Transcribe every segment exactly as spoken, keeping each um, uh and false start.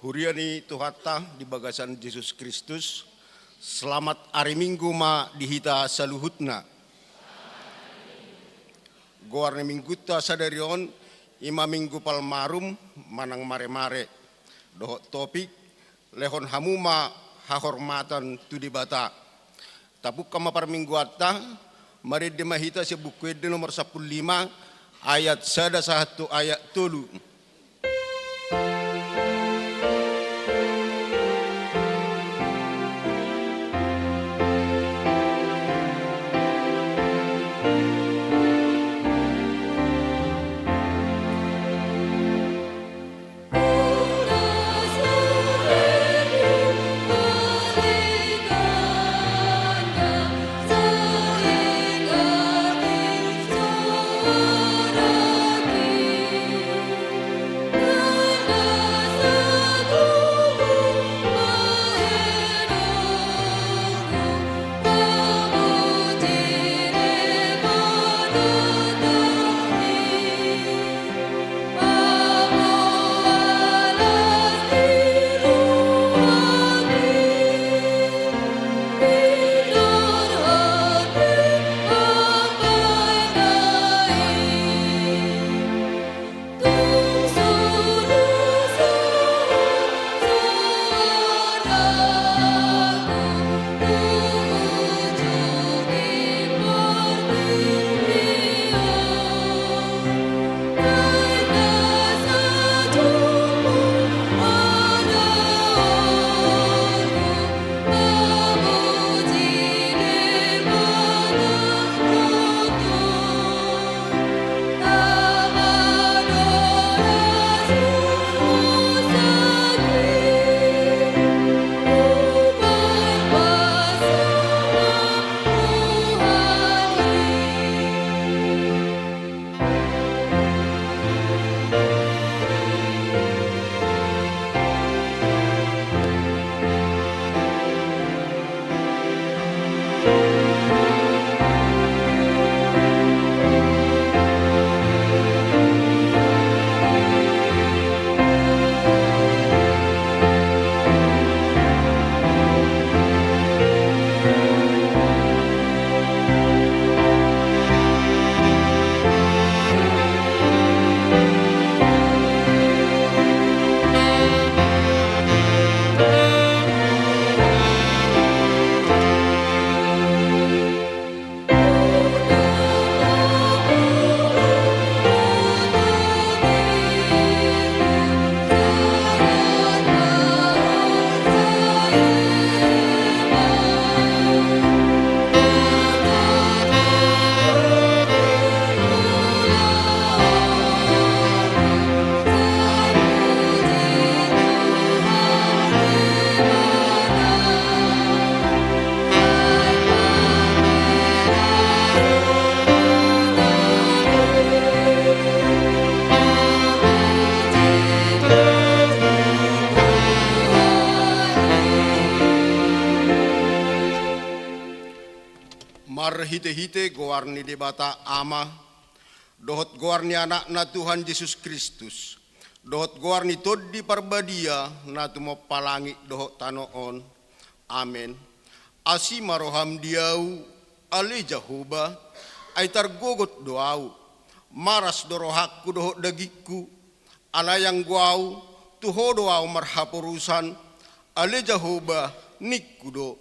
Huria ni Tuhanta di bagasan Jesus Kristus, selamat ari Minggu ma di hita saluhutna. Goar ni Minggunta sadari on, i ma Minggu Palmarum manang Maremare. Dohot topik, lehon hamu ma hahormatan tu Debata. Tapungka ma parmingguanta, marende ma hita sian Buku Ende nomor sampulu lima, ayat sada sahat tu ayat tolu. Marhitehite goar ni Debata Ama, dohot goar ni Anakna Tuhan Jesus Kristus, dohot goar ni Tondi Parbadia na tumompa langit dohot tano on. Amen. Asi ma roham di ahu, ale Jahowa, ai targogot do ahu. Maras do rohangku dohot dagingku, alai anggo ahu, tu Ho do ahu marhaporusan, ale Jahowa, ningku do.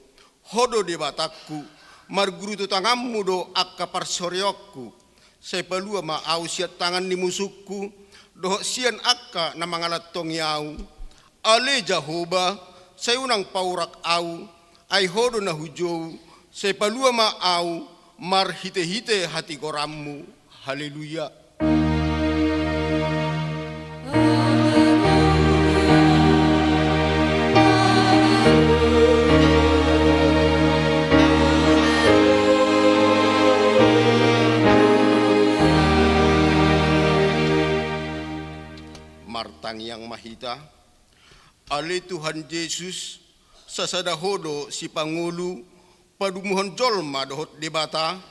Ho do Debatangku, marguruto tanganmu do angka parsorionku. Sai palua ma ahu sian tangan ni musungku, dohot sian angka na mangalantongi ahu. Ale Jahowa, sai unang paurak ahu, ai Ho do na hujou, sai palua ma ahu, marhitehite hatigoranmu. Haleluya. Martangiang ma hita. Ale Tuhan Jesus, sasada Ho do Sipangolu, padumuhon jolma dohot Debata.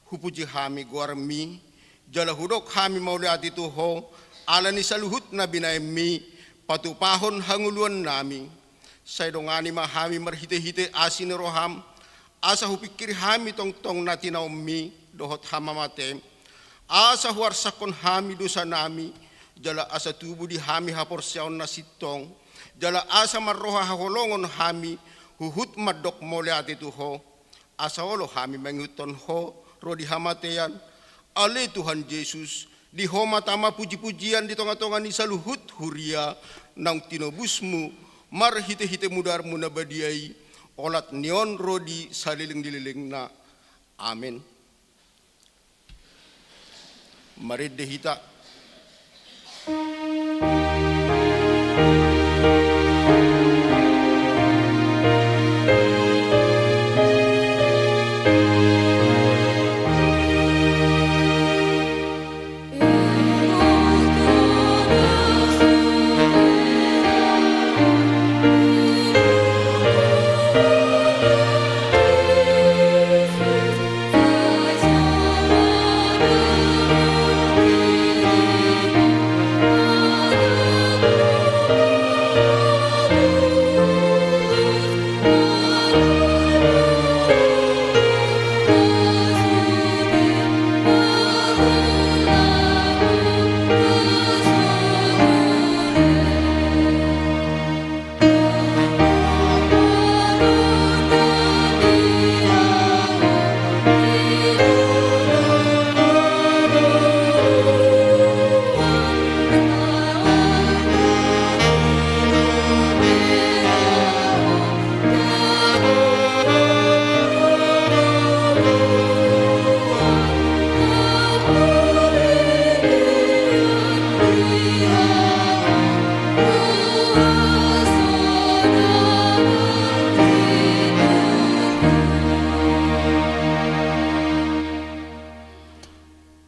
Hupuji hami goarmi, jala hudok hami mauliate tu Ho, ala ni saluhut na binahenmi, patupahon hangoluannami, sai dongani ma hami marhitehite asi ni roham, asa hupingkiri hami tongtong na tinaonmi dohot hamamatem, asa huarsakhon hami dosanami, jala asa tubu di hami haporseaon na sintong, jala asa marroha haholongon hami huhut mandok mauliate tu Ho, asa olo hami mangihuthon Ho ro di hamatean. Ale Tuhan Jesus, di Ho ma tama pujipujian di tongatonga ni saluhut huria naung tinobusmu marhitehite mudarmu na badia i, olat ni on ro di saleleng ni lelengna. Amen. Marende hita.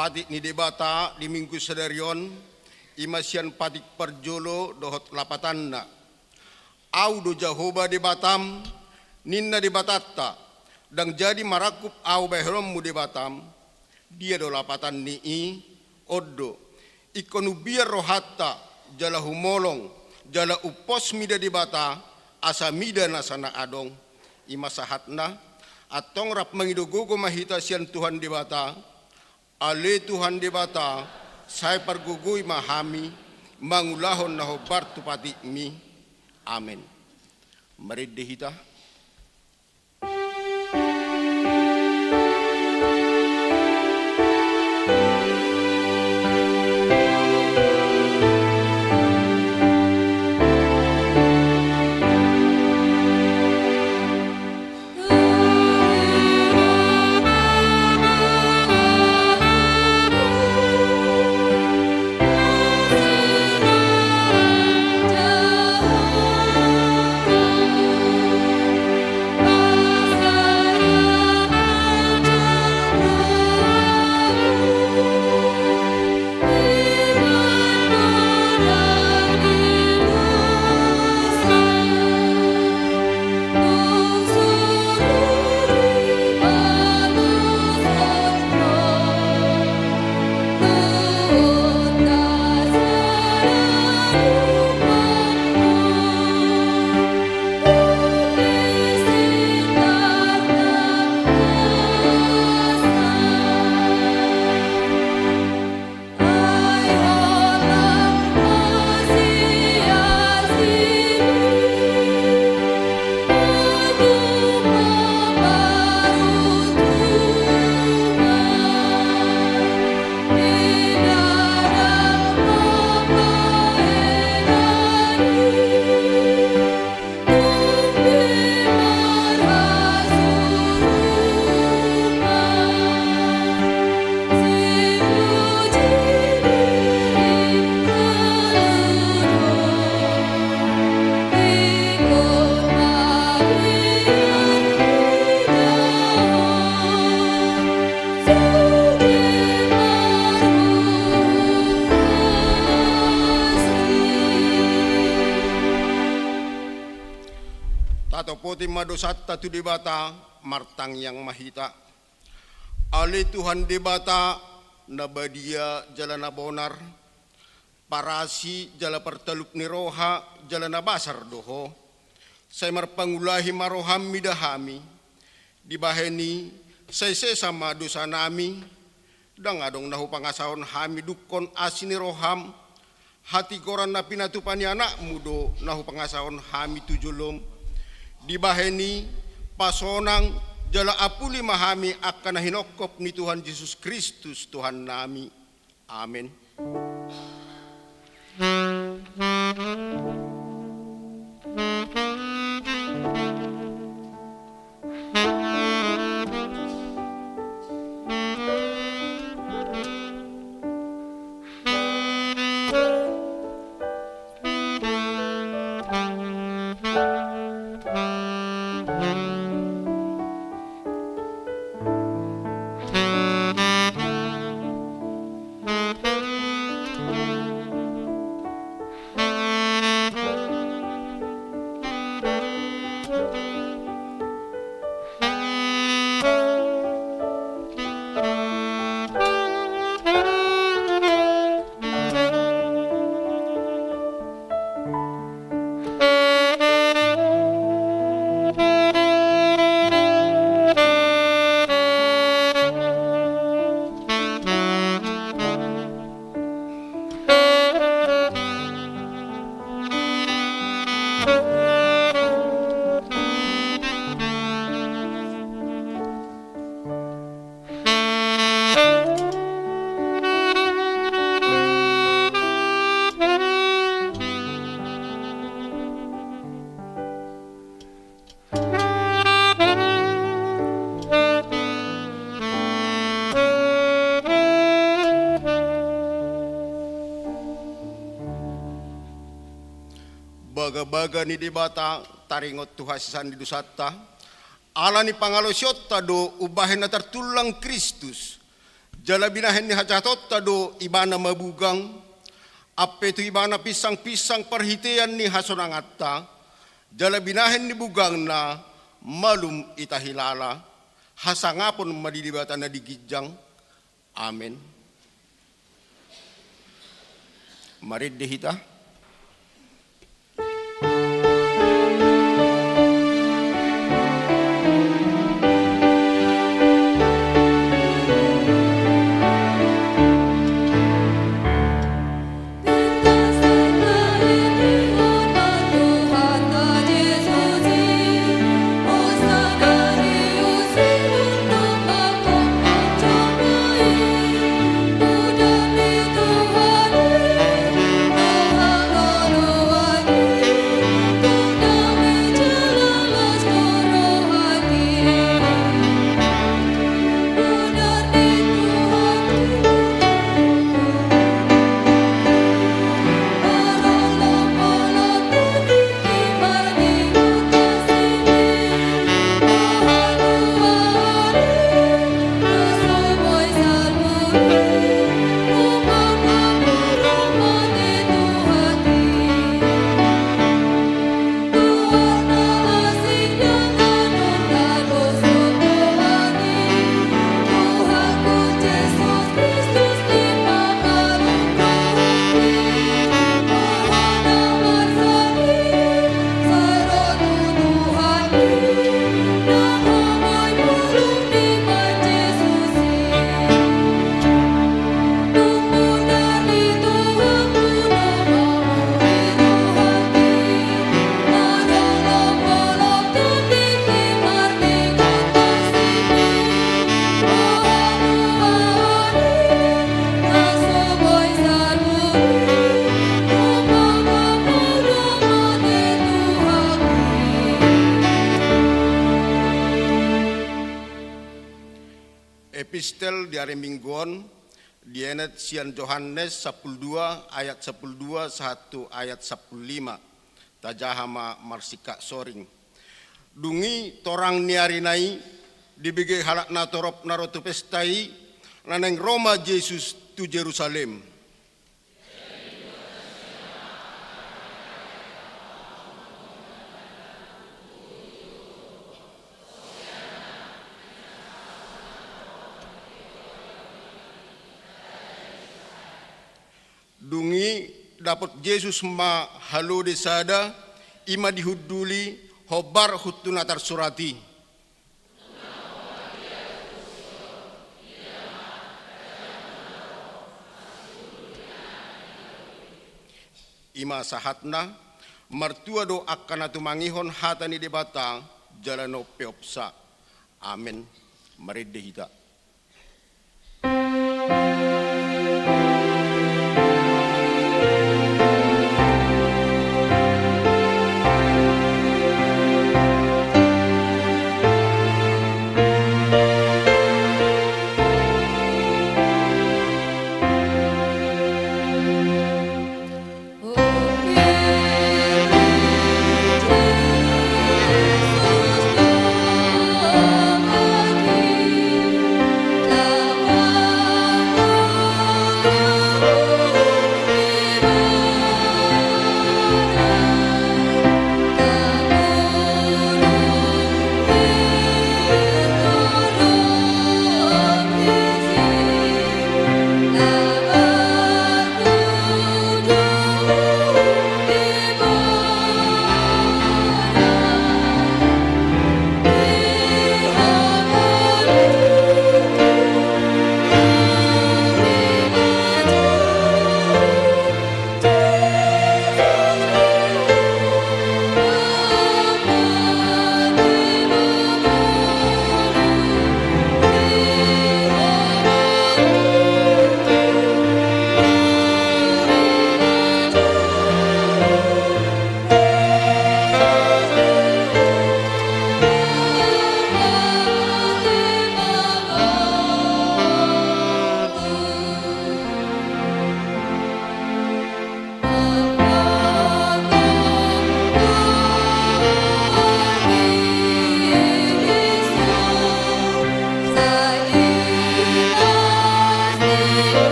Patik ni Debata di Minggu sadari on, i ma sian patik parjolo dohot lapatanna. Ahu do Jahowa Debatam, ninna Debatanta, ndang jadi marangkup ahu bahenonmu Debatam. Dia do lapatan ni i? On do, ingkon umbiar rohanta, jala humolong, jala umpos mida Debata, asa mida nasa na adong. I ma sahatna, antong rap mangido gogo ma hita sian Tuhan Debata. Ale Tuhan Debata, sai pargogoi ma hami, mangulahon na hombar tu patikmi. Amen. Marende hita. Tatopoti ma dosanta tu Debata, martangiang ma hita. Ale Tuhan Debata, na badia jala na bonar, Parasi jala partalup ni roha jala na basar do Ho. Sai marpangulahi ma roham mida hami. Dibahen i, sai sesa ma dosanami. Ndang adong na hupangasahon hami dungkon asi ni roham. Hatigoran na pinatupa ni Anakmu do na hupangasahon hami tu jolom. Dibahen i, pasonang jala apuli ma hami angka na hinongkop ni Tuhan Jesus Kristus Tuhannami. Amen. Bagabaga ni Debata taringot tu hasesaan ni dosanta, ala ni pangalaosionta do umbahen na tartullang Kristus, jala binahen ni hajahatonta do Ibana mabugang, ampe tu Ibana pinsangpinsang parhitean ni hasonanganta, jala binahen ni bugangna malum hita hilala, hasangapon ma di Debata na di ginjang. Amen. Marende hita. Epistel di ari Minggu on dienet sian Johannes sampulu dua ayat sampulu dua sahat tu ayat sampulu lima. Tajaha ma marsingkat soring. Dung i torang ni ari na i, dibege halak natorop na ro tu pesta i, na naeng ro ma Jesus tu Jerusalem. Dung i Dapot Jesus ma halode sada, i ma dihunduli, hombar hutu na tarsurat i. I ma sahatna, martua do angka na tumangihon hata ni Debata, jala na umpeopsa. Amen. Marende hita.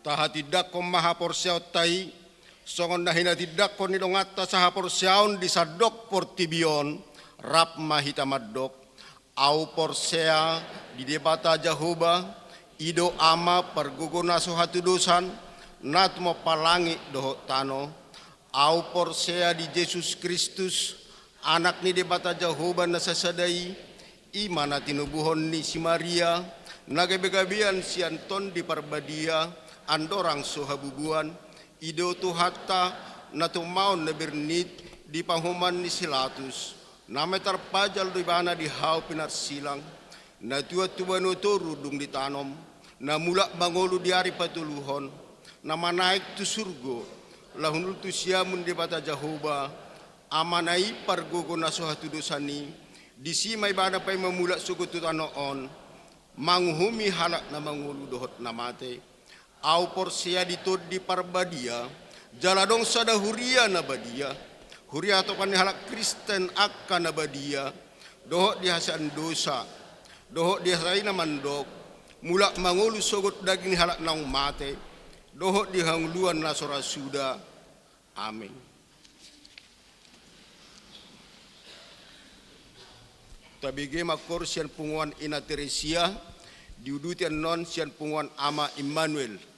Tahatindangkon ma haporseaonta i, songon na hinatindangkon ni donganta sahaporseaon di sandok portibi on, rap ma hita mandok. Ahu porsea di Debata Jahowa, i do Ama pargogo na so hatudosan, na tumompa langit dohot tano. Ahu porsea di Jesus Kristus, Anak ni Debata Jahowa na sasada i, i ma na tinubuhon ni si Maria, na gabegabean sian Tondi Parbadia, andorang so habubuan, i do Tuhanta, na tumaon na bernit di pahoman ni si Latus, na matar pajal do ibana di hau pinarsilang, na tuat tu banua toru dung ditanom, na mulak mangolu di ari patoluhon, na manaek tu surgo, laho hundul tu siamun Debata Jahowa, Amana i pargogo na so hatudosan i, disi ma ibana paima mulak sogot tu tano on, manguhumi halak na mangolu dohot na mate. Ahu porsea di Tondi Parbadia, jala adong sada huria na badia, huria hatopan ni halak Kristen angka na badia, dohot di hasesaan dosa, dohot di hasesaan i na mandok, mulak mangolu sogot daging ni halak naung mate, dohot di hangoluan na so ra suda. Amen. Tabege ma koor sian punguan Ina Teresia, diuduti annon sian punguan Ama Immanuel.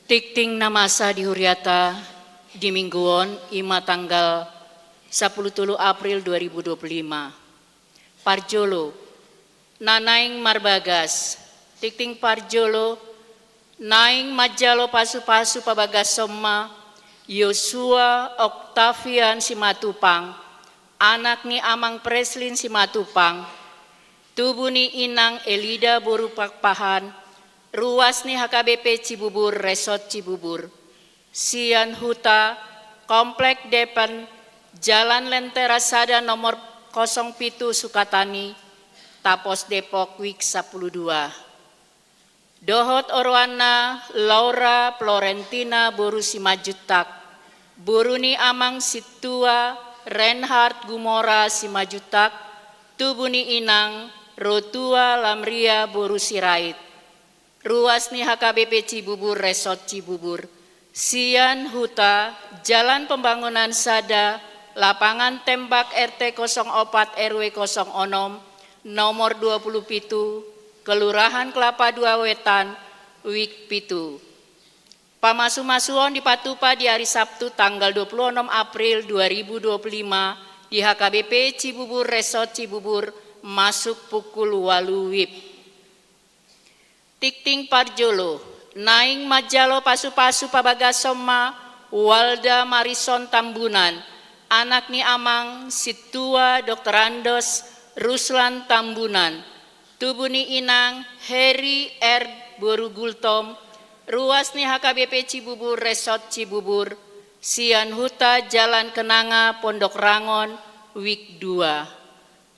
Tingting na masa di huriata di minggu on, i ma tanggal sampulu tolu April dua ribu dua puluh lima. Parjolo, na naeng marbagas. Tingting parjolo, naeng manjalo pasupasu pabagasonna Yosua Oktavian Simatupang, anak ni Amang Preslin Simatupang, tubu ni Inang Elida boru Pakpahan, ruas ni H K B P Cibubur, Resort Cibubur, sian huta Komplek Depan, Jalan Lentera Sada nomor kosong pitu Sukatani, Tapos Depok, wijk sampulu dua. Dohot oroanna Laura Florentina boru Simanjuntak, boru ni Amang Sintua Reinhard Gumora Simanjuntak, tubu ni Inang Rotua Lamria boru Sirait, ruas ni H K B P Cibubur, Resort Cibubur, sian huta Jalan Pembangunan Sada, Lapangan Tembak, R T kosong opat, R W kosong onom, nomor dua puluh pitu, Kelurahan Kelapa Dua Wetan, wijk pitu. Pamasumasuon dipatupa di ari Sabtu tanggal dua puluh onom April dua ribu dua puluh lima di H K B P Cibubur, Resort Cibubur, masuk pukul ualu wib. Tingting parjolo, naeng manjalo pasupasu pabagasonna Walda Marison Tambunan, anak ni Amang Sintua Doktorandos Ruslan Tambunan, tubu ni Inang Heri R boru Gultom, ruas ni H K B P Cibubur, Resort Cibubur, sian huta Jalan Kenanga, Pondok Rangon, wijk dua.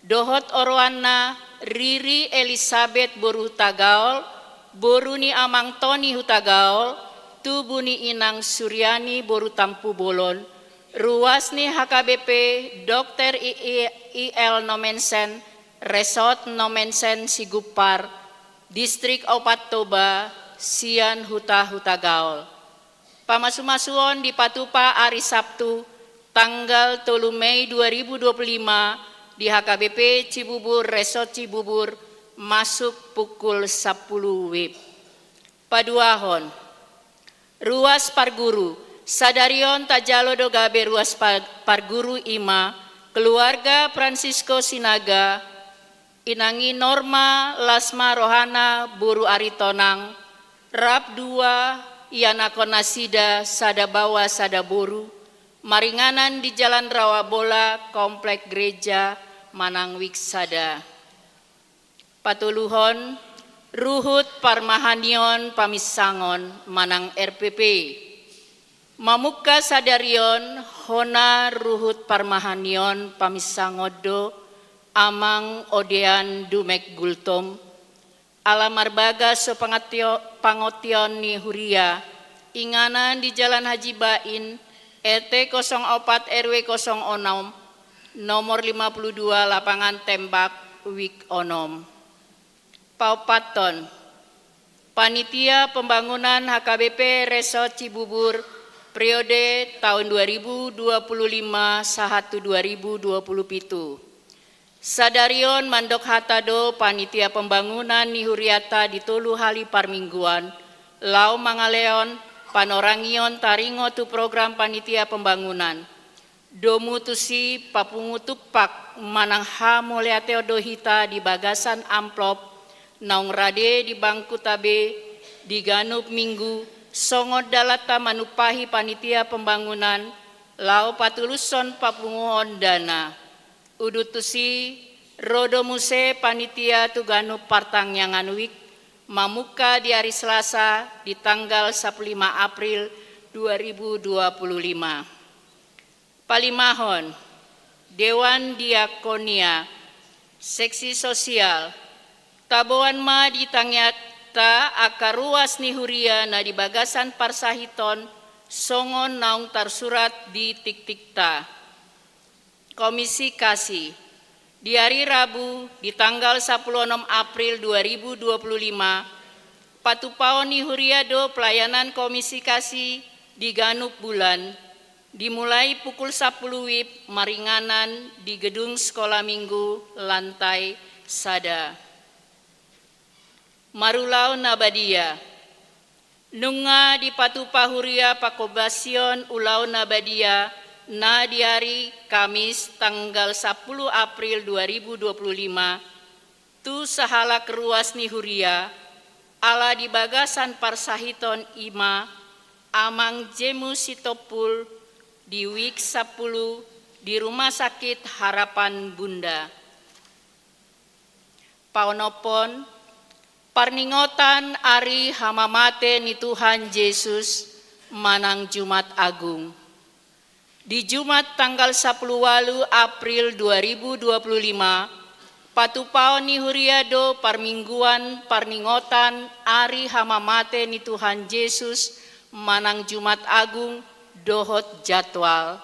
Dohot oroanna Riri Elisabet boru Hutagaol, boru ni Amang Toni Hutagaol, tubu ni Inang Suryani boru Tampubolon, ruas ni H K B P Dokter I I I L Nommensen, Resort Nommensen Sigumpar, Distrik Opat Toba, sian huta-huta gaol. Pamasumasuon dipatupa ari Sabtu, tanggal tolu Mei dua ribu dua puluh lima, di H K B P Cibubur, Resort Cibubur, masuk pukul sampulu wib. Paduahon, ruas parguru. Sadari on tajalo do gabe ruas pa-, parguru, i ma keluarga Francisco Sinaga, inang i Norma Lasma rohana boru Aritonang, rap dua ianakhon nasida, sada baoa sada boru, maringanan di Jalan Rawabola, Komplek Gereja, manang wijk sada. Patoluhon, ruhut parmahanion paminsangon manang R P P. Mamungka sadari on, hona ruhut parmahanion paminsangon do Amang Odean Dumek Gultom, ala marbagas so pangatio-, pangotion ni huria, inganan di Jalan Haji Bain, R T kosong opat R W kosong onom, nomor lima puluh dua Lapangan Tembak, wijk onom. Paopathon, panitia pembangunan H K B P Resort Cibubur, periode tahun dua ribu dua puluh lima sahat tu dua ribu dua puluh pitu. Sadari on mandok hata do panitia pembangunan ni huriata di tolu hali parmingguan, laho mangalehon panorangion taringot tu program panitia pembangunan. Domu tusi papungu tumpak manang hamauliateon do hita di bagasan amplop naung rade di bangkuta be di ganup minggu, songon dalanta manumpahi panitia pembangunan, laho patulushon papunguon dana. Udut tusi, ro do muse panitia tu ganup partangiangan wijk, mamungka di ari Selasa di tanggal sampulu lima April dua ribu dua puluh lima. Palimahon, Dewan Diakonia, seksi sosial, taboan ma di tangiangta angka ruas ni huria na di bagasan parsahiton, songon naung tarsurat di tiktikta. Komisi Kasih. Di ari Rabu, di tanggal sampulu onom April dua ribu dua puluh lima, patupaon ni huria do pelayanan Komisi Kasih di ganup bulan, dimulai pukul sampulu wib maringanan di gedung Sekolah Minggu lantai sada. Marulaon na badia. Nunga dipatupa huria panghobasion ulaon na badia na di ari Kamis tanggal sampulu April dua ribu dua puluh lima, tu sahalak ruas ni huria, ala di bagasan parsahiton, i ma Amang Jemus Sitompul di wijk sampulu di Rumah Sakit Harapan Bunda. Paonomhon, parningotan ari hamamate ni Tuhan Jesus manang Jumat Agung. Di Jumat tanggal sampulu ualu April dua ribu dua puluh lima, patupaon ni huria do parmingguan parningotan ari hamamate ni Tuhan Jesus manang Jumat Agung dohot jadwal.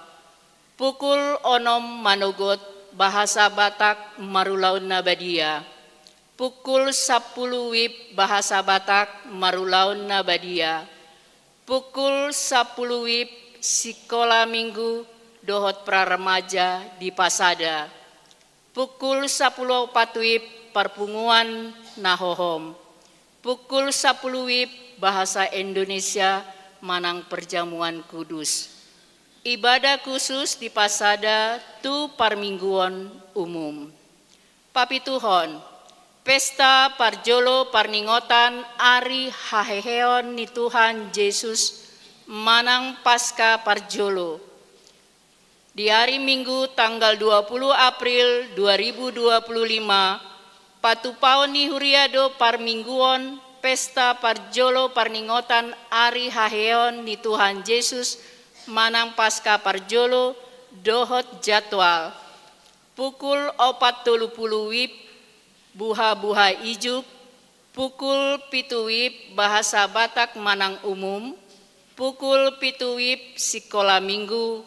Pukul onom manogot, bahasa Batak, marulaon na badia. Pukul sampulu wib, bahasa Batak, marulaon na badia. Pukul sampulu wib, sikola minggu dohot praremaja di Pasada. Pukul sampulu opat wib, parpunguan na hohom. Pukul sampulu wib, bahasa Indonesia manang perjamuan kudus. Ibadah khusus di Pasada tu parmingguon umum. Papituhon, pesta parjolo parningotan ari haheheon ni Tuhan Jesus manang Paska parjolo. Di ari Minggu tanggal dua puluh April dua ribu dua puluh lima, patupaon ni huria do parmingguon pesta parjolo parningotan ari haheheon ni Tuhan Jesus manang Paska parjolo dohot jadwal. Pukul opat tolu pulu wib, buha-buha ijuk, pukul pitu wib, bahasa Batak manang umum, pukul pitu wib, sikola minggu,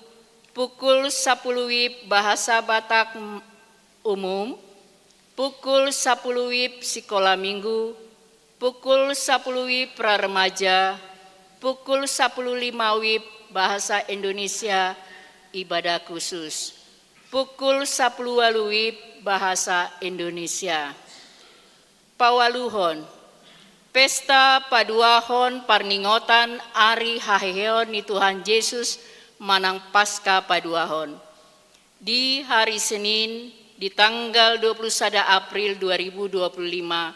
pukul sampulu wib, bahasa Batak m-, umum, Pukul sapuluh wib sikola minggu, pukul sapuluh wib pra remaja, pukul sapuluh lima wib bahasa Indonesia ibadah khusus, pukul sapuluh walu wib bahasa Indonesia. Paualuhon, pesta paduahon parningotan ari haheheon ni Tuhan Jesus manang Paska paduahon. Di hari Senin, di tanggal dua puluh sada April dua ribu dua puluh lima,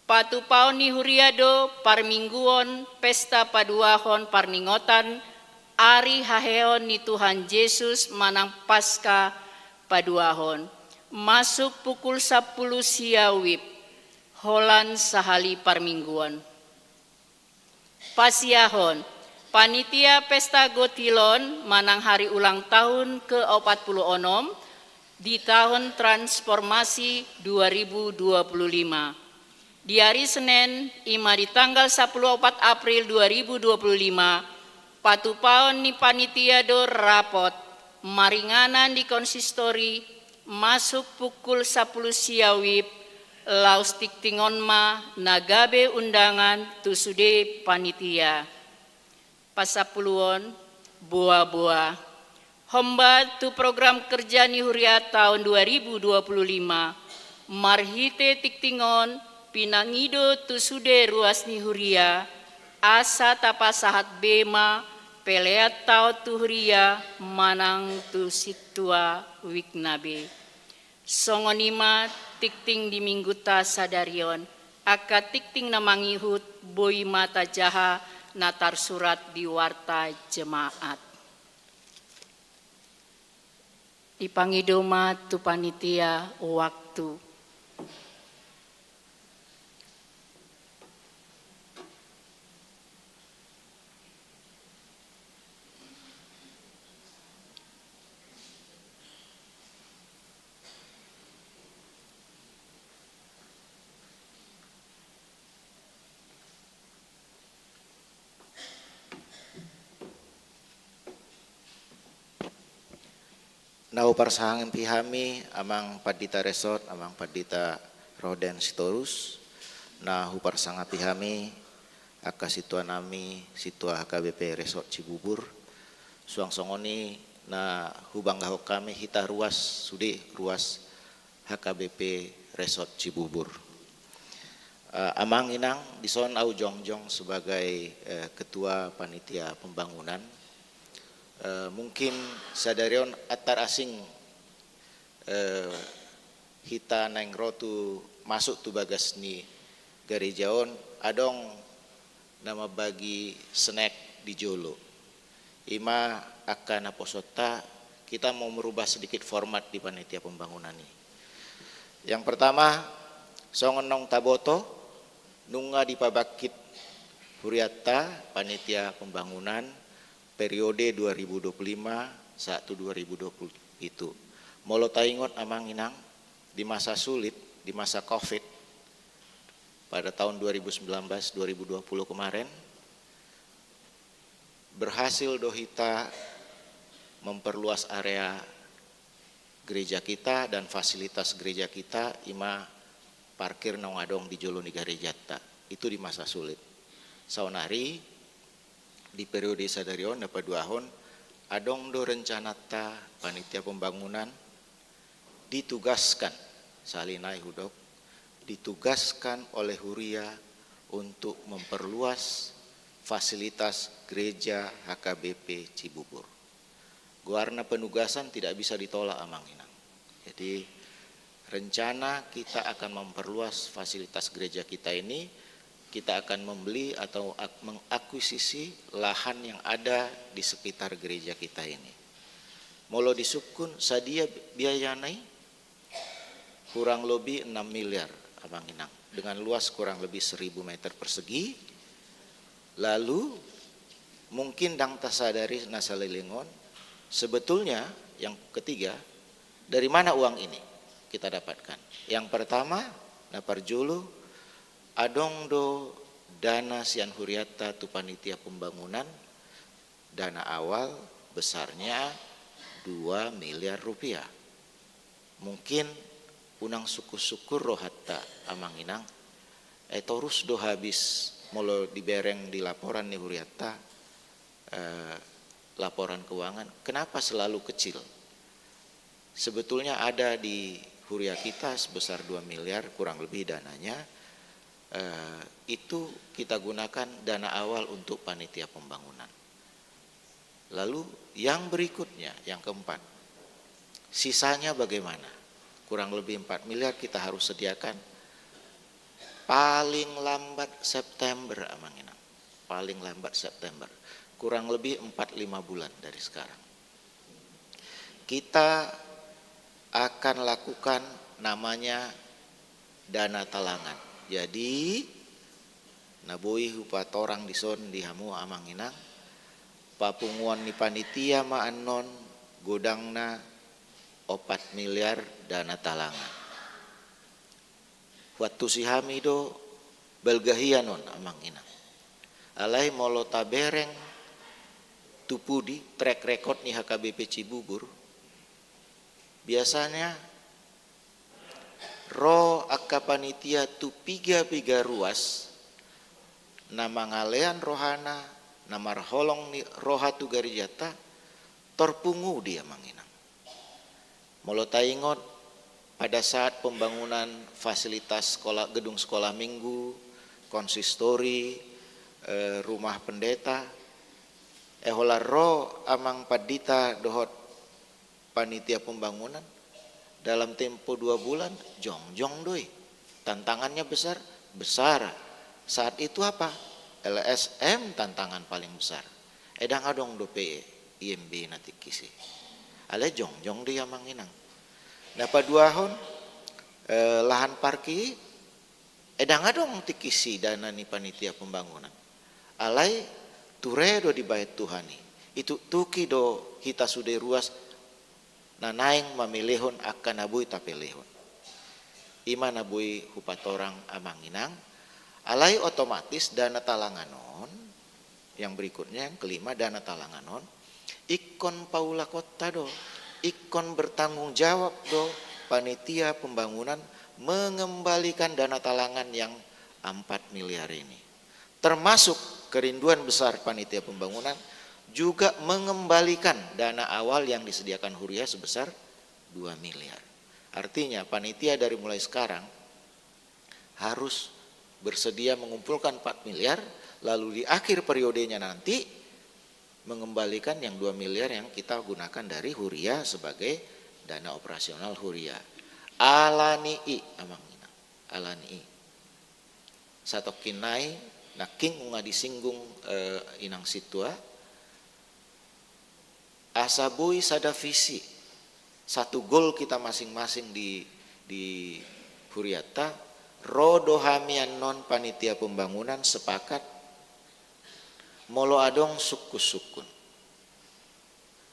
patupaon ni huria do parmingguon pesta paduahon parningotan ari haheheon ni Tuhan Jesus manang Paska paduahon, masuk pukul sapuluh sia wib, holan sahali parmingguon. Pasiahon, panitia pesta gotilon manang hari ulang tahun ke opat puluh onom di tahun transformasi dua ribu dua puluh lima. Di ari Senen, ima di tanggal sapuluh opat April dua ribu dua puluh lima, patupaon ni panitia do rapot maringanan di konsistori, masuk pukul sapuluh sia wib, laos tingtingon ma na gabe undangan tu sude panitia. Pasampuluhon, boa-boa. Hombar tu program kerja ni huria tahun dua ribu dua puluh lima, marhite tingtingon pinangido tu sude ruas ni huria, asa tapasahat be ma pelean taon tu huria manang tu sintua wikna be. Songon i ma tingting di minggunta sadari on, angka tingting na mangihut boi ma tajaha na tarsurat di warta jemaat. Dipangido ma tu panitia waktu. Na huparsangap hami, Amang Pandita Resort, Amang Pandita Rohden Sitorus, na huparsangap hami, angka sintua nami, sintua H K B P Resort Cibubur, suang songon i na hubanggahon hami hita ruas, sude ruas H K B P Resort Cibubur. Eh, Amang Inang, dison au jongjong sebagai, eh, ketua panitia pembangunan. Eh, mungkin sadari on antar asing, eh, hita naeng ro tu, masuk tu bagas ni gareja on, adong na mambagi snack di jolo. Ima angka naposonta, kita mau merubah sedikit format di panitia pembangunan i. Yang pertama, songon naung taboto, nunga dipabangkit hurianta panitia pembangunan periode dua ribu dua puluh lima sahat tu dua ribu dua puluh pitu. Molo taingot, Amang Inang, di masa sulit, di masa covid, pada tahun dua ribu sembilan belas, dua ribu dua puluh kemarin, berhasil do hita memperluas area gereja kita dan fasilitas gereja kita, ima parkir naung adong di jolo ni garejanta. Itu di masa sulit. Saonari, di periode sadari on, na paduahon, adong do rencananta panitia pembangunan ditugaskan, sahali nai hudok, ditugaskan oleh huria untuk memperluas fasilitas gereja H K B P Cibubur. Goarna penugasan tidak bisa ditolak, Amang Inang. Jadi, rencana kita akan memperluas fasilitas gereja kita ini, kita akan membeli atau ak-, mengakuisisi lahan yang ada di sekitar gereja kita ini. Molo disungkun sadia biayana i, kurang lebih enam miliar, Amang Inang, dengan luas kurang lebih seribu meter persegi. Lalu, mungkin ndang tasadari na saleleng on, sebetulnya yang ketiga, dari mana uang ini kita dapatkan? Yang pertama, na parjolo, adong do dana sian hurianta tu panitia pembangunan, dana awal besarnya dua miliar rupiah. Mungkin Unang sungkun-sungkun rohanta, amang inang. Eh, torus do habis molo dibereng di laporan ni hurianta, eh, laporan keuangan. Kenapa selalu kecil? Sebetulnya ada di huria kita sebesar dua miliar kurang lebih dananya. Eh, itu kita gunakan dana awal untuk panitia pembangunan. Lalu yang berikutnya, yang keempat, sisanya bagaimana? Kurang lebih empat miliar kita harus sediakan paling lambat September, amang inang. Paling lambat September. Kurang lebih empat lima bulan dari sekarang. Kita akan lakukan namanya dana talangan. Jadi, na boi hupatorang dison di hamu, amang inang, papunguan ni panitia ma annon godangna opat miliar dana talangan. Huantusi hami do balga hian on, amang inang. Alai molo tabereng tu pudi track record ni H K B P Cibubur, biasanya ro angka panitia tu piga-piga ruas, na mangalean rohana, na marholong ni roha tu garejanta, torpungu dia, amang inang. Molo taingot, pada saat pembangunan fasilitas sekolah, gedung sekolah minggu, konsistori, eh, rumah pendeta, eh, holan ro amang pandita dohot panitia pembangunan, dalam tempo dua bulan, jongjong do i. Tantangannya besar, besar. Saat itu apa? L S M tantangan paling besar. Eh, ndang adong dope I M B na tingkis i. Alai jongjong do i, amang inang. Na paduahon, eh, lahan parkir, eh, ndang adong tingkis i dana ni panitia pembangunan. Alai ture do dibahen Tuhan i. Ituktuki do hita sude ruas na naeng mamelehon angka na boi tapelehon. I ma na boi hupatorang, amang inang. Alai otomatis dana talangan on, yang berikutnya, yang kelima, dana talangan on ingkon paulakonta do, ingkon bertanggung jawab do panitia pembangunan mengembalikan dana talangan yang empat miliar ini. Termasuk kerinduan besar panitia pembangunan juga mengembalikan dana awal yang disediakan huria sebesar dua miliar. Artinya, panitia dari mulai sekarang harus bersedia mengumpulkan empat miliar, lalu di akhir periodenya nanti mengembalikan yang dua miliar yang kita gunakan dari huria sebagai dana operasional huria. Alani i, amang inang. Alani i. Satongkin nai, nangkin nunga disinggung, eh, inang sintua, asa boi sada visi, satu goal kita masing-masing di, di hurianta, ro do hami annon panitia pembangunan sepakat, molo adong sungkun-sungkun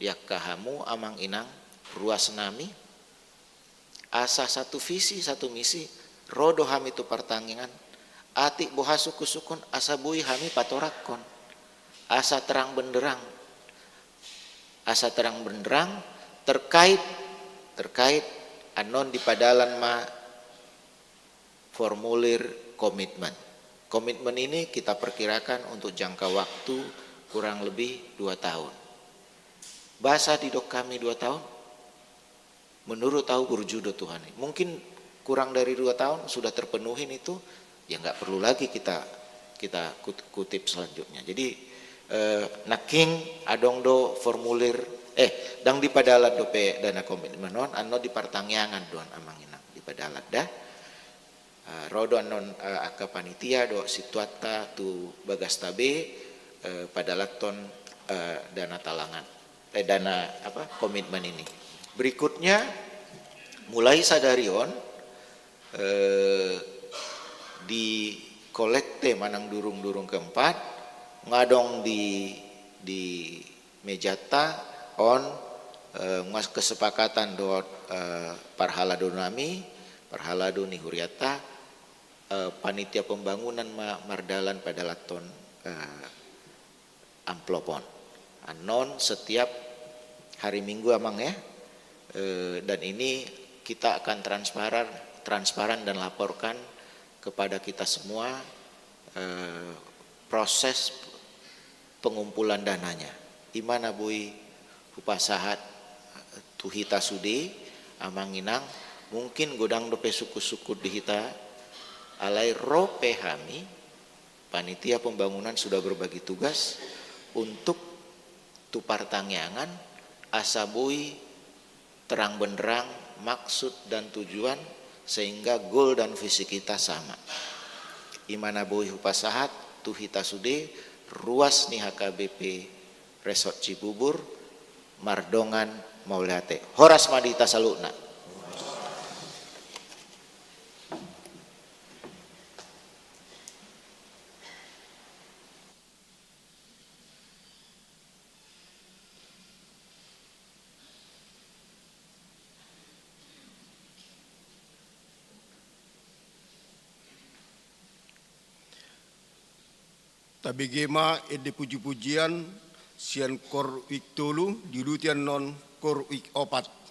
di angka hamu, amang inang, ruas nami, asa satu visi, satu misi, ro do hami tu partangiangan, atik boha sungkun-sungkun, asa boi hami patorangkon, asa terang benderang, asa terang benderang terkait, terkait annon dipadalan ma formulir komitmen. Komitmen ini kita perkirakan untuk jangka waktu kurang lebih dua tahun. Boasa didok hami dua tahun? Menurut au burju do Tuhan i. Mungkin kurang dari dua tahun sudah terpenuhi itu, ya nggak perlu lagi kita, kita kut-, kutip selanjutnya. Jadi, eh, nangkin adong do formulir, eh, ndang dipadalan dope dana komitmen on, annon di partangiangan do on, amang inang, dipadalan da. Eh, ro do annon, eh, angka panitia dohot sintuanta tu bagasta be, eh, padalanhon, eh, dana talangan, eh, dana apa, komitmen ini. Berikutnya, mulai sadari on, eh, di kolekte manang durung-durung keempat, nunga adong di, di mejanta on, eh, nunga kesepakatan dohot, eh, parhalado nami, parhalado ni hurianta, eh, panitia pembangunan ma mardalan padalanhon, eh, amplop on. Annon setiap hari Minggu, amang, ya. Eh, dan ini kita akan transparan, transparan dan laporkan kepada kita semua, eh, proses pengumpulan dananya. I ma na boi hupasahat tu hita sude, Amang Inang, mungkin godang dope sungkun-sungkun di hita, alai ro pe hami, panitia pembangunan sudah berbagi tugas untuk tu partangiangan, asa boi terang benderang maksud dan tujuan, sehingga goal dan visi kita sama. I ma na boi hupasahat tu hita sude, ruas ni H K B P Resort Cibubur, mardongan mauliate. Horas ma di hita saluhutna. Tabege ma ende puji-pujian sian kor uik tolu, diuduti annon kor uik opat.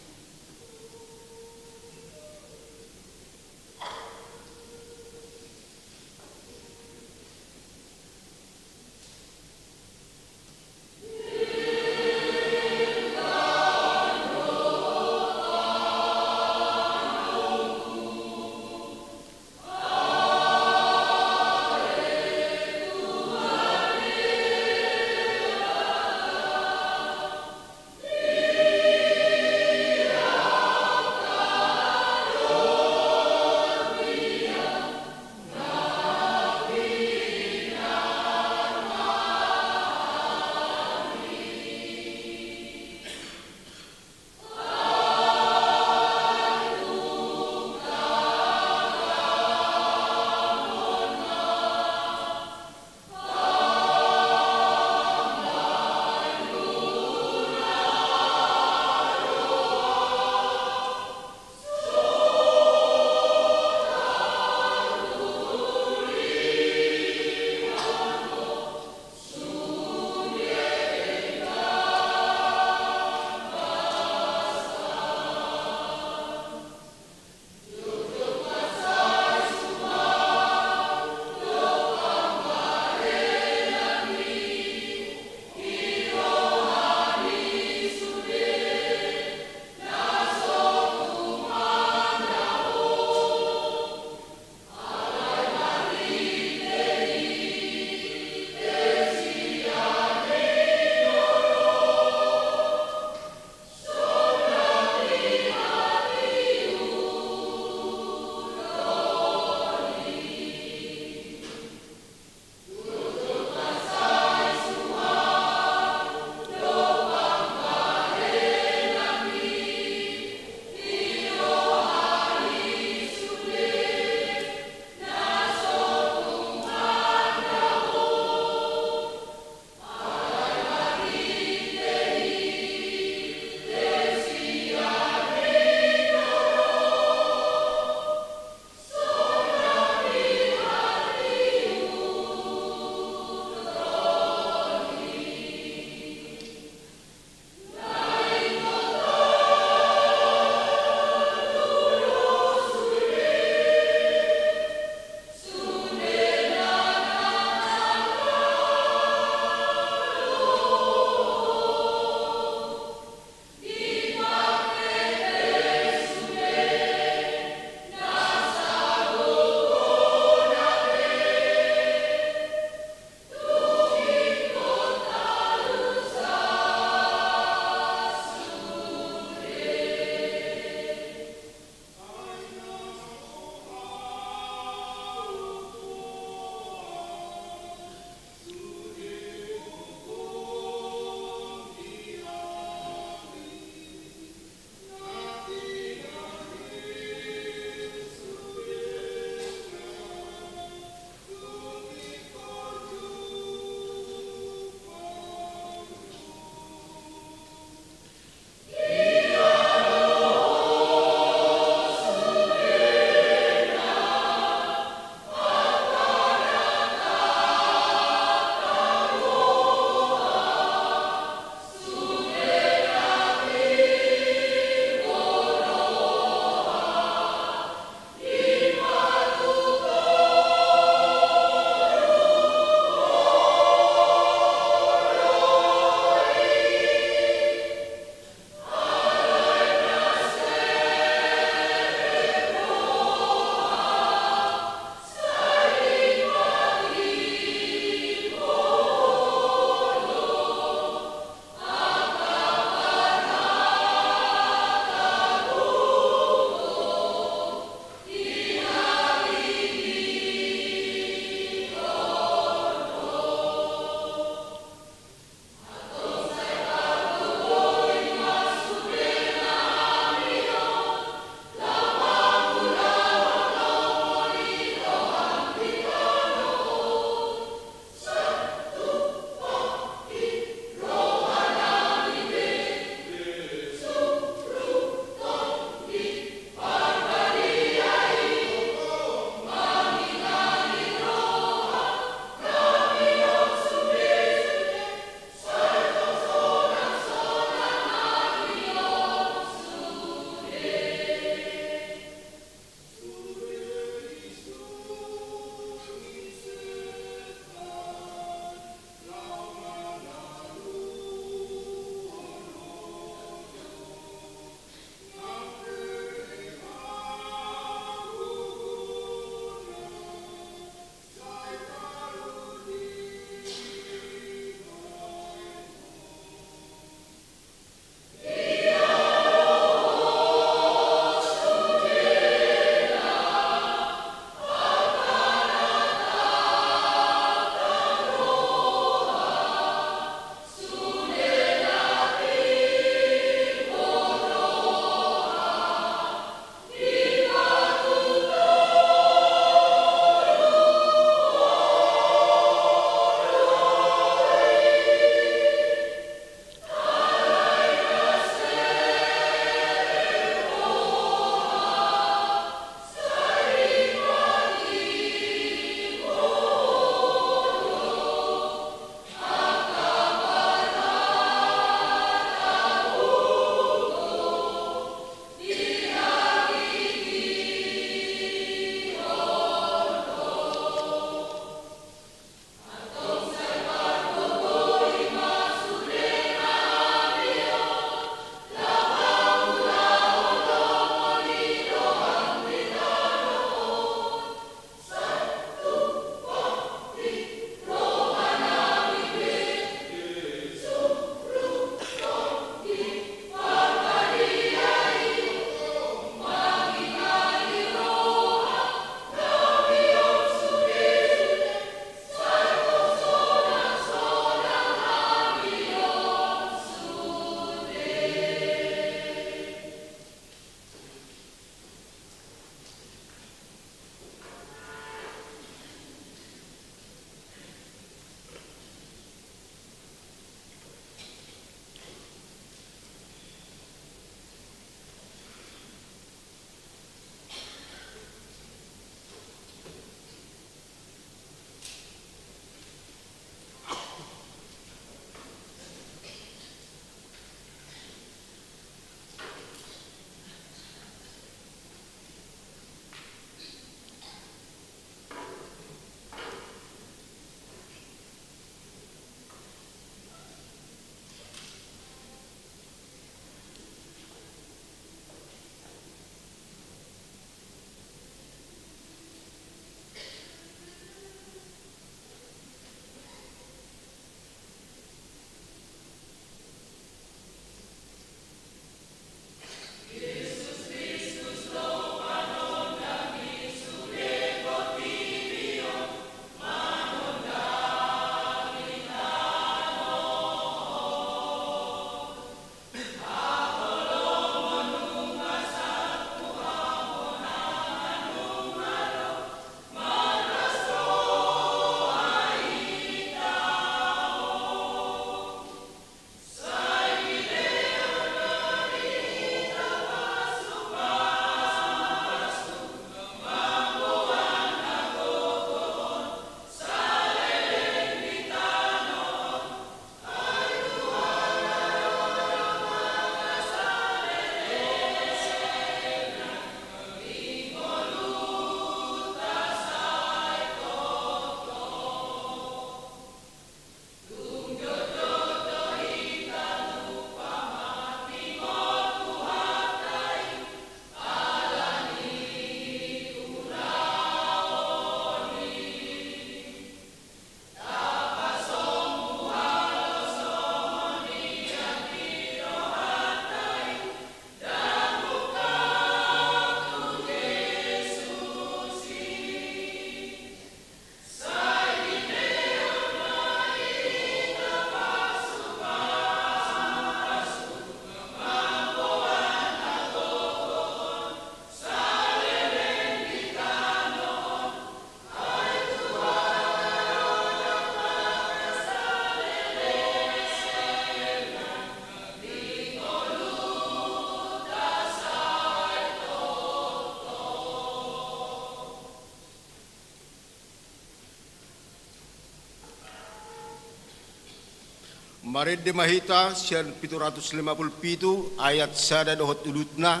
Marende ma hita sian pitu ratus lima pulu pitu ayat sada dohot udutna,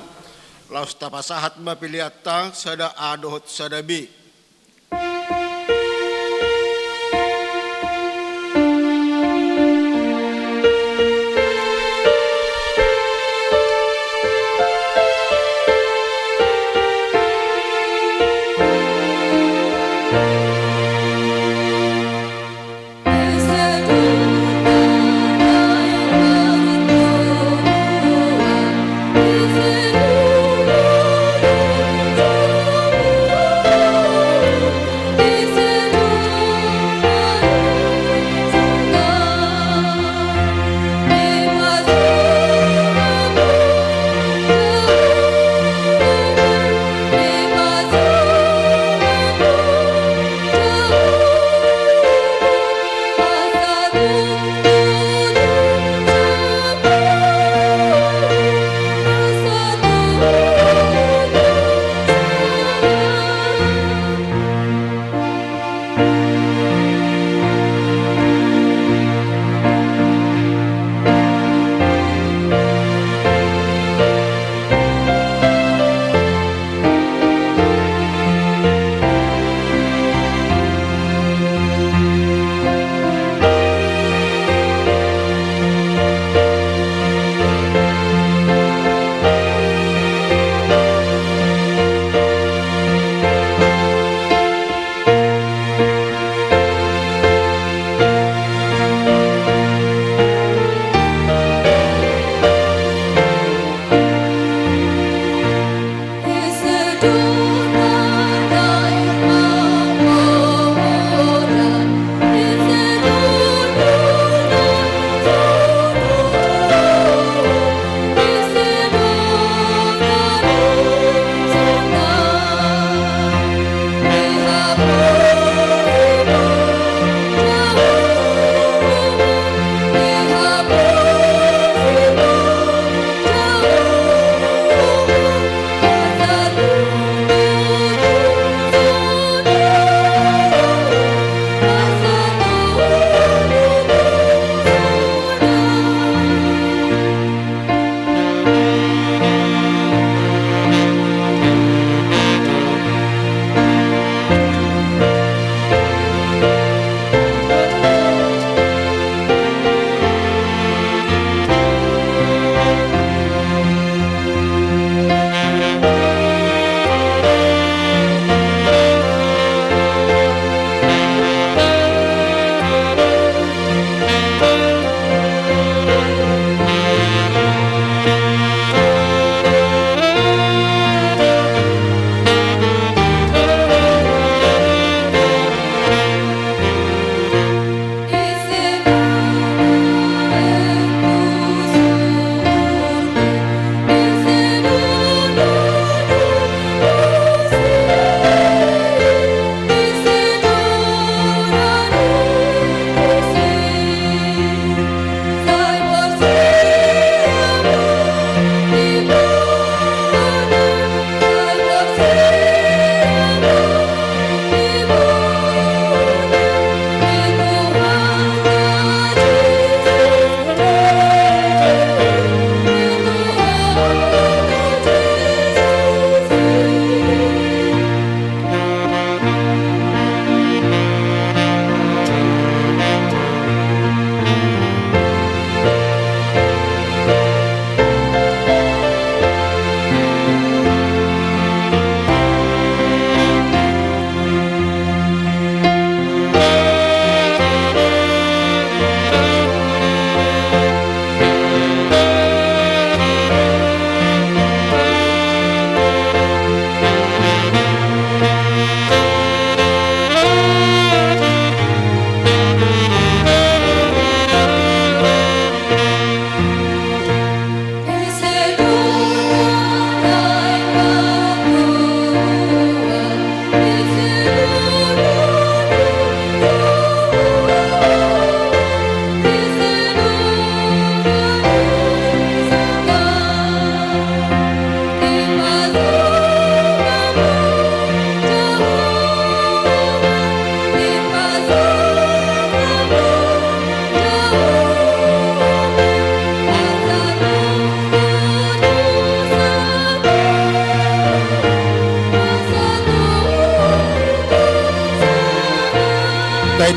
laos tapasahat ma peleanta sada A dohot sada B.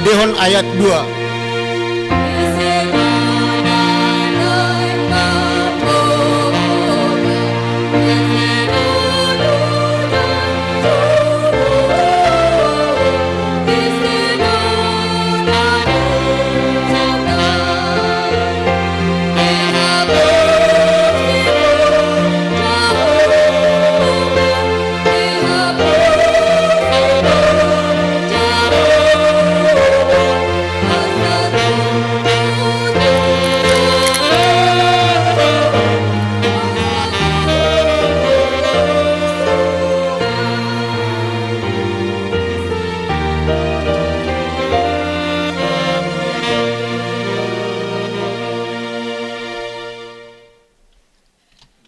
Dehon ayat dua.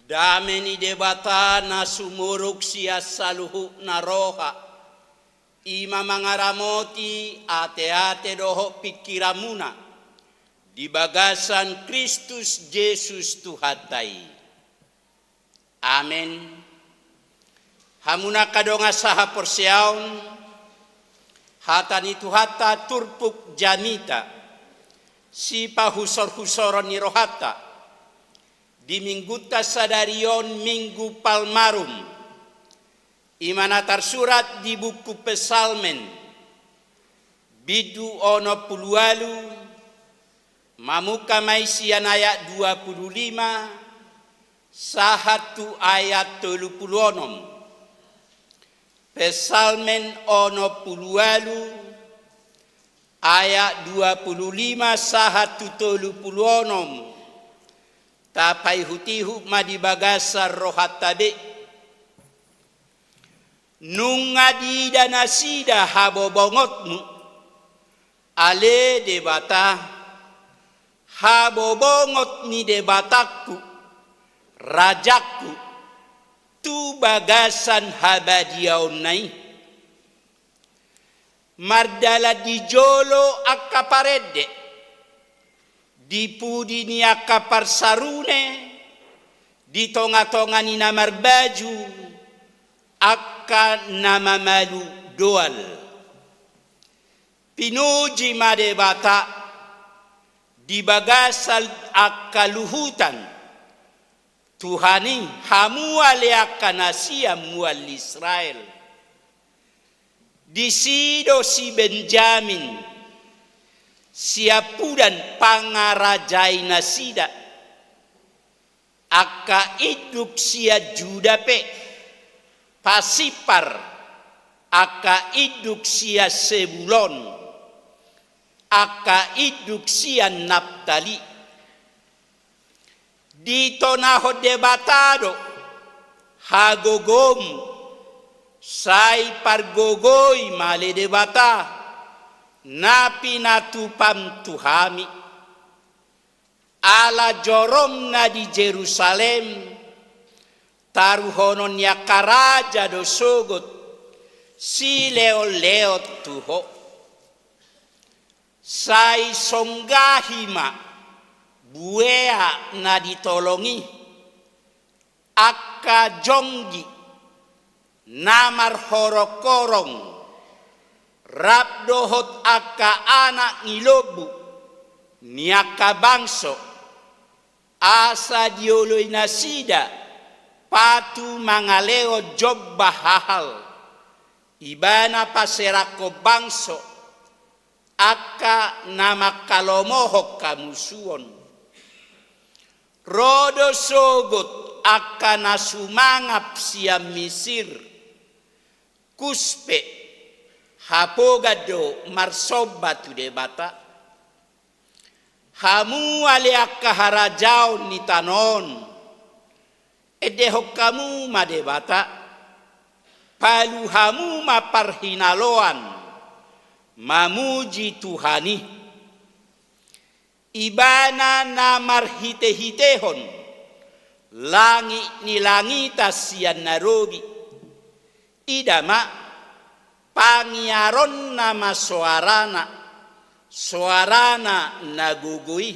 Dame ni Debata na sumurung sian saluhutna roha, i ma mangaramoti ateate dohot pingkiranmuna di bagasan Kristus Jesus Tuhanta i. Amen. Hamu angka dongan sahaporseaon, hata ni Tuhanta turpuk jamita, sipahusorhusoron ni rohanta, di minggunta sadari on Minggu Palmarum, i ma na tarsurat di buku Psalmen, bindu onom pulu ualu, mamungka ma i sian ayat dua pulu lima, sahat tu ayat tolu pulu onom. Psalmen onom pulu ualu, ayat dua pulu lima sahat tu tolu pulu onom. Tapaihutihut ma di bagasan rohanta be. Nunga diida nasida habobongotmu, ale Debata, habobongot ni Debatangku, Rajangku, tu bagasan habadiaonna i. Mardalan di jolo angka parende, di pudi ni angka parsarune, di tongatonga ni na marbaju angka na mamalu doal. Pinuji ma Debata di bagasan angka luhutan. Tuhan i, hamu ale angka na sian mual Israel. Disi do si Benjamin, siampudan pangarajai nasida. Angka induk sian Juda pe, pasipar angka induk sian Sebulon, angka induk sian Naptali. Ditonahon Debata do hagogomu, sai pargogoi ma ale Debata na pinatupam tu hami. Ala joromna di Jerusalem, taruhonon ni angka raja do sogot, silehonlehon tu Ho. Sai songgahi ma buea na ditolong i, angka jonggi na marhorongkorong, rap dohot angka anak ni lombu ni angka bangso, asa dioloi nasida patu mangalehon jomba hahal, ibana paserangkon bangso, angka na mangkalomohon hamusuon. Ro do sogot angka na sumangap sian Misir, Kus pe hapogan do marsomba tu Debata. Hamu ale angka harajaon ni tano on, endehon hamu ma Debata, palu hamu ma parhinaloan mamuji Tuhan i. Ibana na marhitehitehon langit ni langitan sian na robi. Ida ma, pangiaronna ma soarana, soarana na gogo i.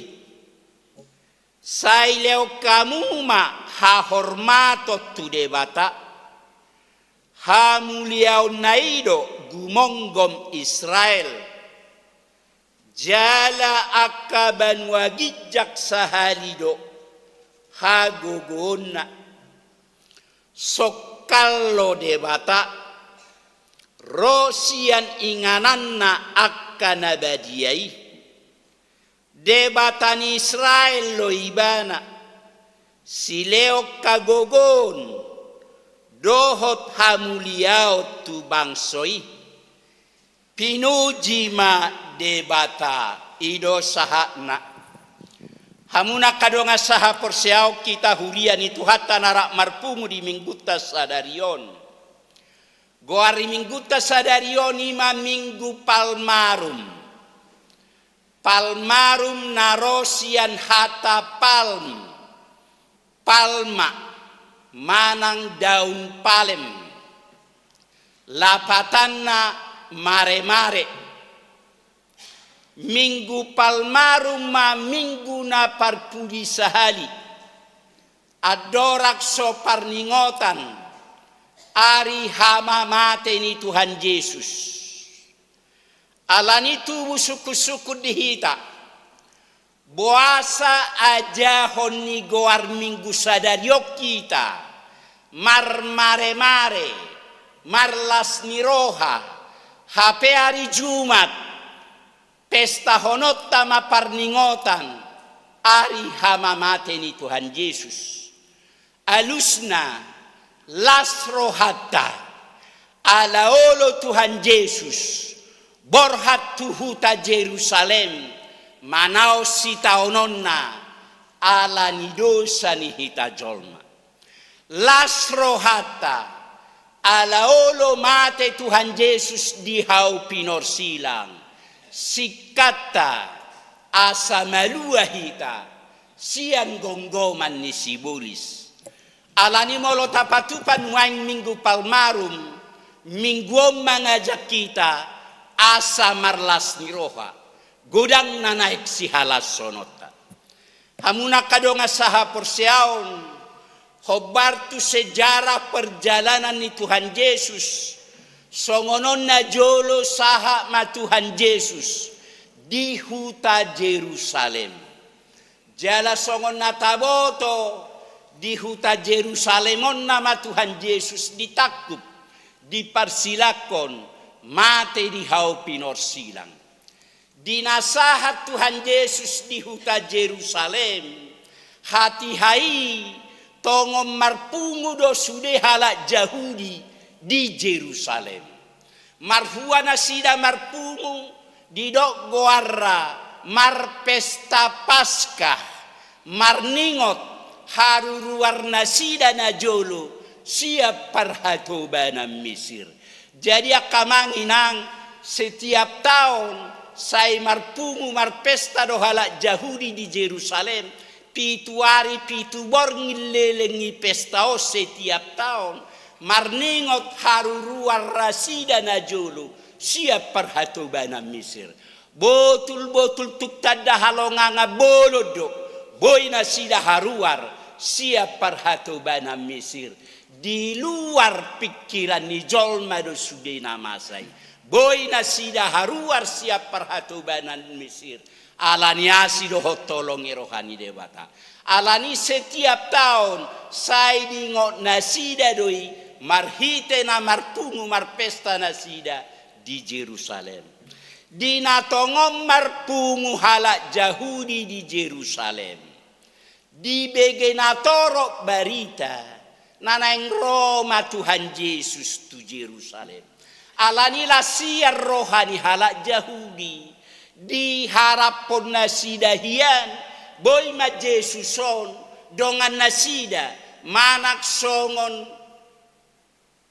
Sai lehon hamu ma hahormaton tu Debata. Hamuliaonna i do gumonggom Israel. Jala angka banua ginjang sahali do hagogoonna. Songkallo Debata, ro sian ingananna angka na badia i. Debata ni Israel do Ibana, silehon hagogoon dohot hamuliaon tu bangso i. Pinuji ma Debata. I do sahatna. Hamu angka dongan sahaporseaon, hita huria ni Tuhanta na rap marpungu di Minggunta sadari on. Goar ni Minggunta sadari on i ma Minggu Palmarum. Palmarum na ro sian hata palm, palma, manang daun palem. Lapatanna mare-mare. Minggu Palmarum ma minggu na parpudi sahali. Andorang so parningotan ari hamamate ni Tuhan Jesus. Alani tubu sungkun-sungkun di hita. Boasa ajahon ni goar Minggu sadari on hita marmare-mare, marlas ni roha, hape ari Jumat, pestahononta ma parningotan ari hamamate ni Tuhan Jesus. Alusna, las rohanta, ala olo Tuhan Jesus borhat tu huta Jerusalem manaon sitaononna ala ni dosa ni hita jolma. Las rohanta, ala olo mate Tuhan Jesus di hau pinorsilang, singkatta, asa malua hita sian gomgoman ni sibolis. Alani molo tapatupa nuaeng Minggu Palmarum, minggu on mangajak hita asa marlas ni roha, godang na naeng sihalashononta. Hamu angka dongan sahaporseaon, hombar tu sejarah perjalanan ni Tuhan Jesus, songon on na jolo sahat ma Tuhan Jesus di huta Jerusalem. Jala songon na taboto, di huta Jerusalem on nama Tuhan Jesus ditangkup, diparsilangkon, mate di hau pinorsilang. Di na sahat Tuhan Jesus di huta Jerusalem, hatiha i tongon marpungu do sude halak Jahudi di Jerusalem. Marhua nasida marpungu, didok goarna marpesta Paskah, marningot haruruar nasida na jolo sian parhatobanan Mesir. Jadi angka amang inang, setiap taon sai marpungu marpesta do halak Jahudi di Jerusalem, pitu ari pitu borngin leleng ni pesta on setiap taon, marningot haruruar nasida na jolo sian parhatobanan Mesir. Botul-botul tung tanda halongangan bolon do boi nasida haruar sian parhatobanan Mesir. Di luar pingkiran ni jolma do sude na masa i. Boi nasida haruar sian parhatobanan Mesir. Alani asi dohot holong ni roha ni Debata. Alani setiap taon sai diingot nasida do i marhite na marpungu marpesta nasida di Jerusalem. Di na tongon marpungu halak Jahudi di Jerusalem, dibege na torop barita, na naeng ro ma Tuhan Jesus tu Jerusalem. Alani las sian roha ni halak Jahudi, diharaphon nasida hian, boi ma Jesus on dongan nasida, manang songon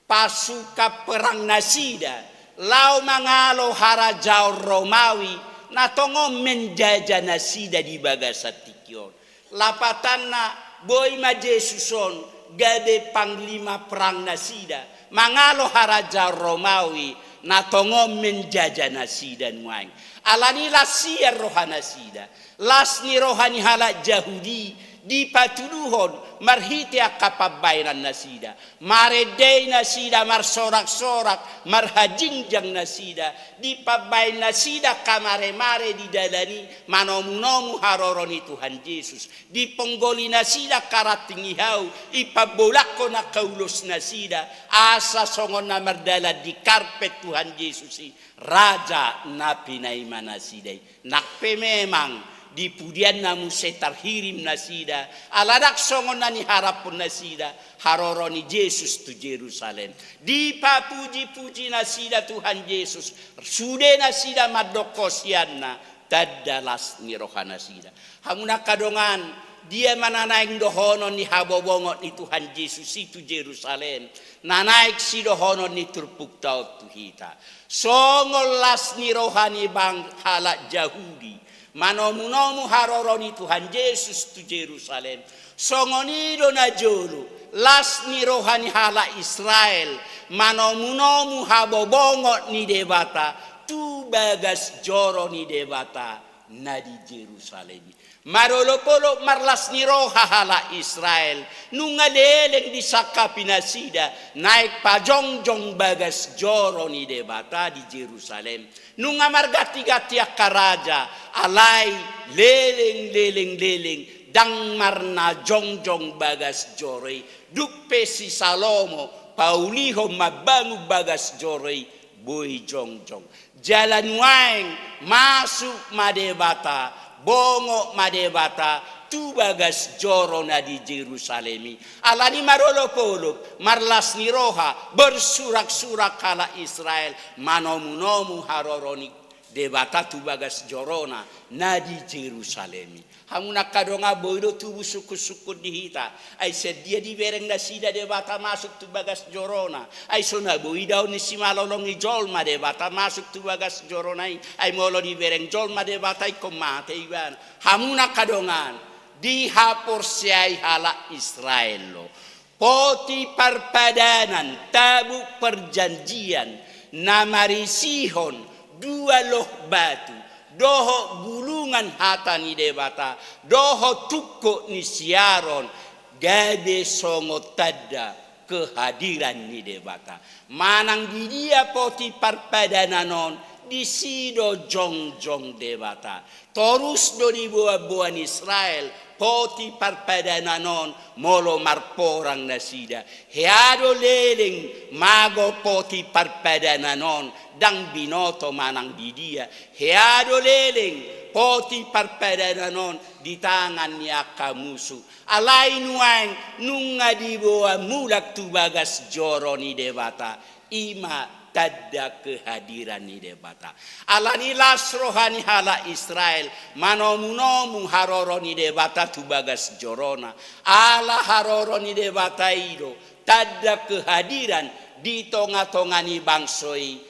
pasukan perang nasida, laho mangalo harajaon Romawi, na tongon menjaja nasida di bagasan tingki on. Lapatanna, boi ma Jesus on gabe panglima perang nasida, mangalo harajaon Romawi, na tongon menjaja nasida nuaeng. Alani las sian roha nasida, las ni roha ni halak Jahudi, Dipatuduhon marhite angka pambaenan nasida, marende nasida, marsorak-sorak, marhajingjang nasida, dipambaen nasida angka mare-mare di dalan i, manomu-nomu haroro ni Tuhan Jesus, diponggoli nasida angka ranting ni hau, ipambolangkon angka ulos nasida, asa songon na mardalan di karpet Tuhan Jesus i, Raja na pinaima nasida i. Nang pe memang di pudianna muse tarhirim nasida, ala ndang songon na niharaphon nasida, haroro ni Jesus tu Jerusalem. Dipapuji-puji nasida Tuhan Jesus, sude nasida mandok hosianna, tanda las ni roha nasida. Hamu angka dongan, dia ma na naeng dohonon ni habobongot ni Tuhan Jesus i tu Jerusalem, na naeng sidohonon ni turpukta on tu hita. Songon las ni roha ni bang-, halak Jahudi, manomu-nomu haroro ni Tuhan Jesus tu Jerusalem. Songon i do najolo, las ni roha ni halak Israel, manomu-nomu habobongot ni Debata, tu bagas joro ni Debata, na di Jerusalem i. Marolop-olop marlas ni roha halak Israel, nunga leleng disangkapi nasida, naeng pajongjong bagas joro ni Debata di Jerusalem. Nunga marganti-ganti angka raja, alai leleng, leleng, leleng, ndang marna jongjong bagas joro i. Dung pe si Salomo paulihon mambangun bagas joro i, boi jongjong. Jala nuaeng masuk ma Debata, bongot ma Debata, tu bagas joro na di Jerusalem i. Alani marolop-olop, marlas ni roha, bersurak-surak halak Israel, manomu-nomu haroro ni Debata tu bagas jorona, na di Jerusalem i. Hamu angka dongan, boi do tubu sungkun-sungkun di hita. Ai sian dia dibereng nasida Debata masuk tu bagas jorona? Ai so na boi daon ni simalolong i jolma Debata masuk tu bagas jorona i. Ai molo dibereng jolma Debata ingkon mate ibana. Hamu angka dongan, dihaporseai halak Israel do poti parpadanan, tabuk perjanjian, na marisihon dua loh batu, dohot gulungan hata ni Debata, dohot tungkot ni si Aron, gabe songon tanda kehadiran ni Debata. Manang di dia poti parpadanan on, disi do jongjong Debata. Torus do diboan-boan Israel poti parpadanan on molo marporang nasida. Hea do leleng mago poti parpadanan on, ndang binoto manang di dia. Hea do leleng poti parpadanan on di tangan ni angka musu. Alai nuaeng nunga diboan mulak tu bagas joro ni Debata. I ma tanda kehadiran ni Debata. Alani las roha ni halak Israel, manomu-nomu haroro ni Debata tu bagas jorona. Ala haroro ni Debata i do tanda kehadiran di tonga-tonga ni bangso i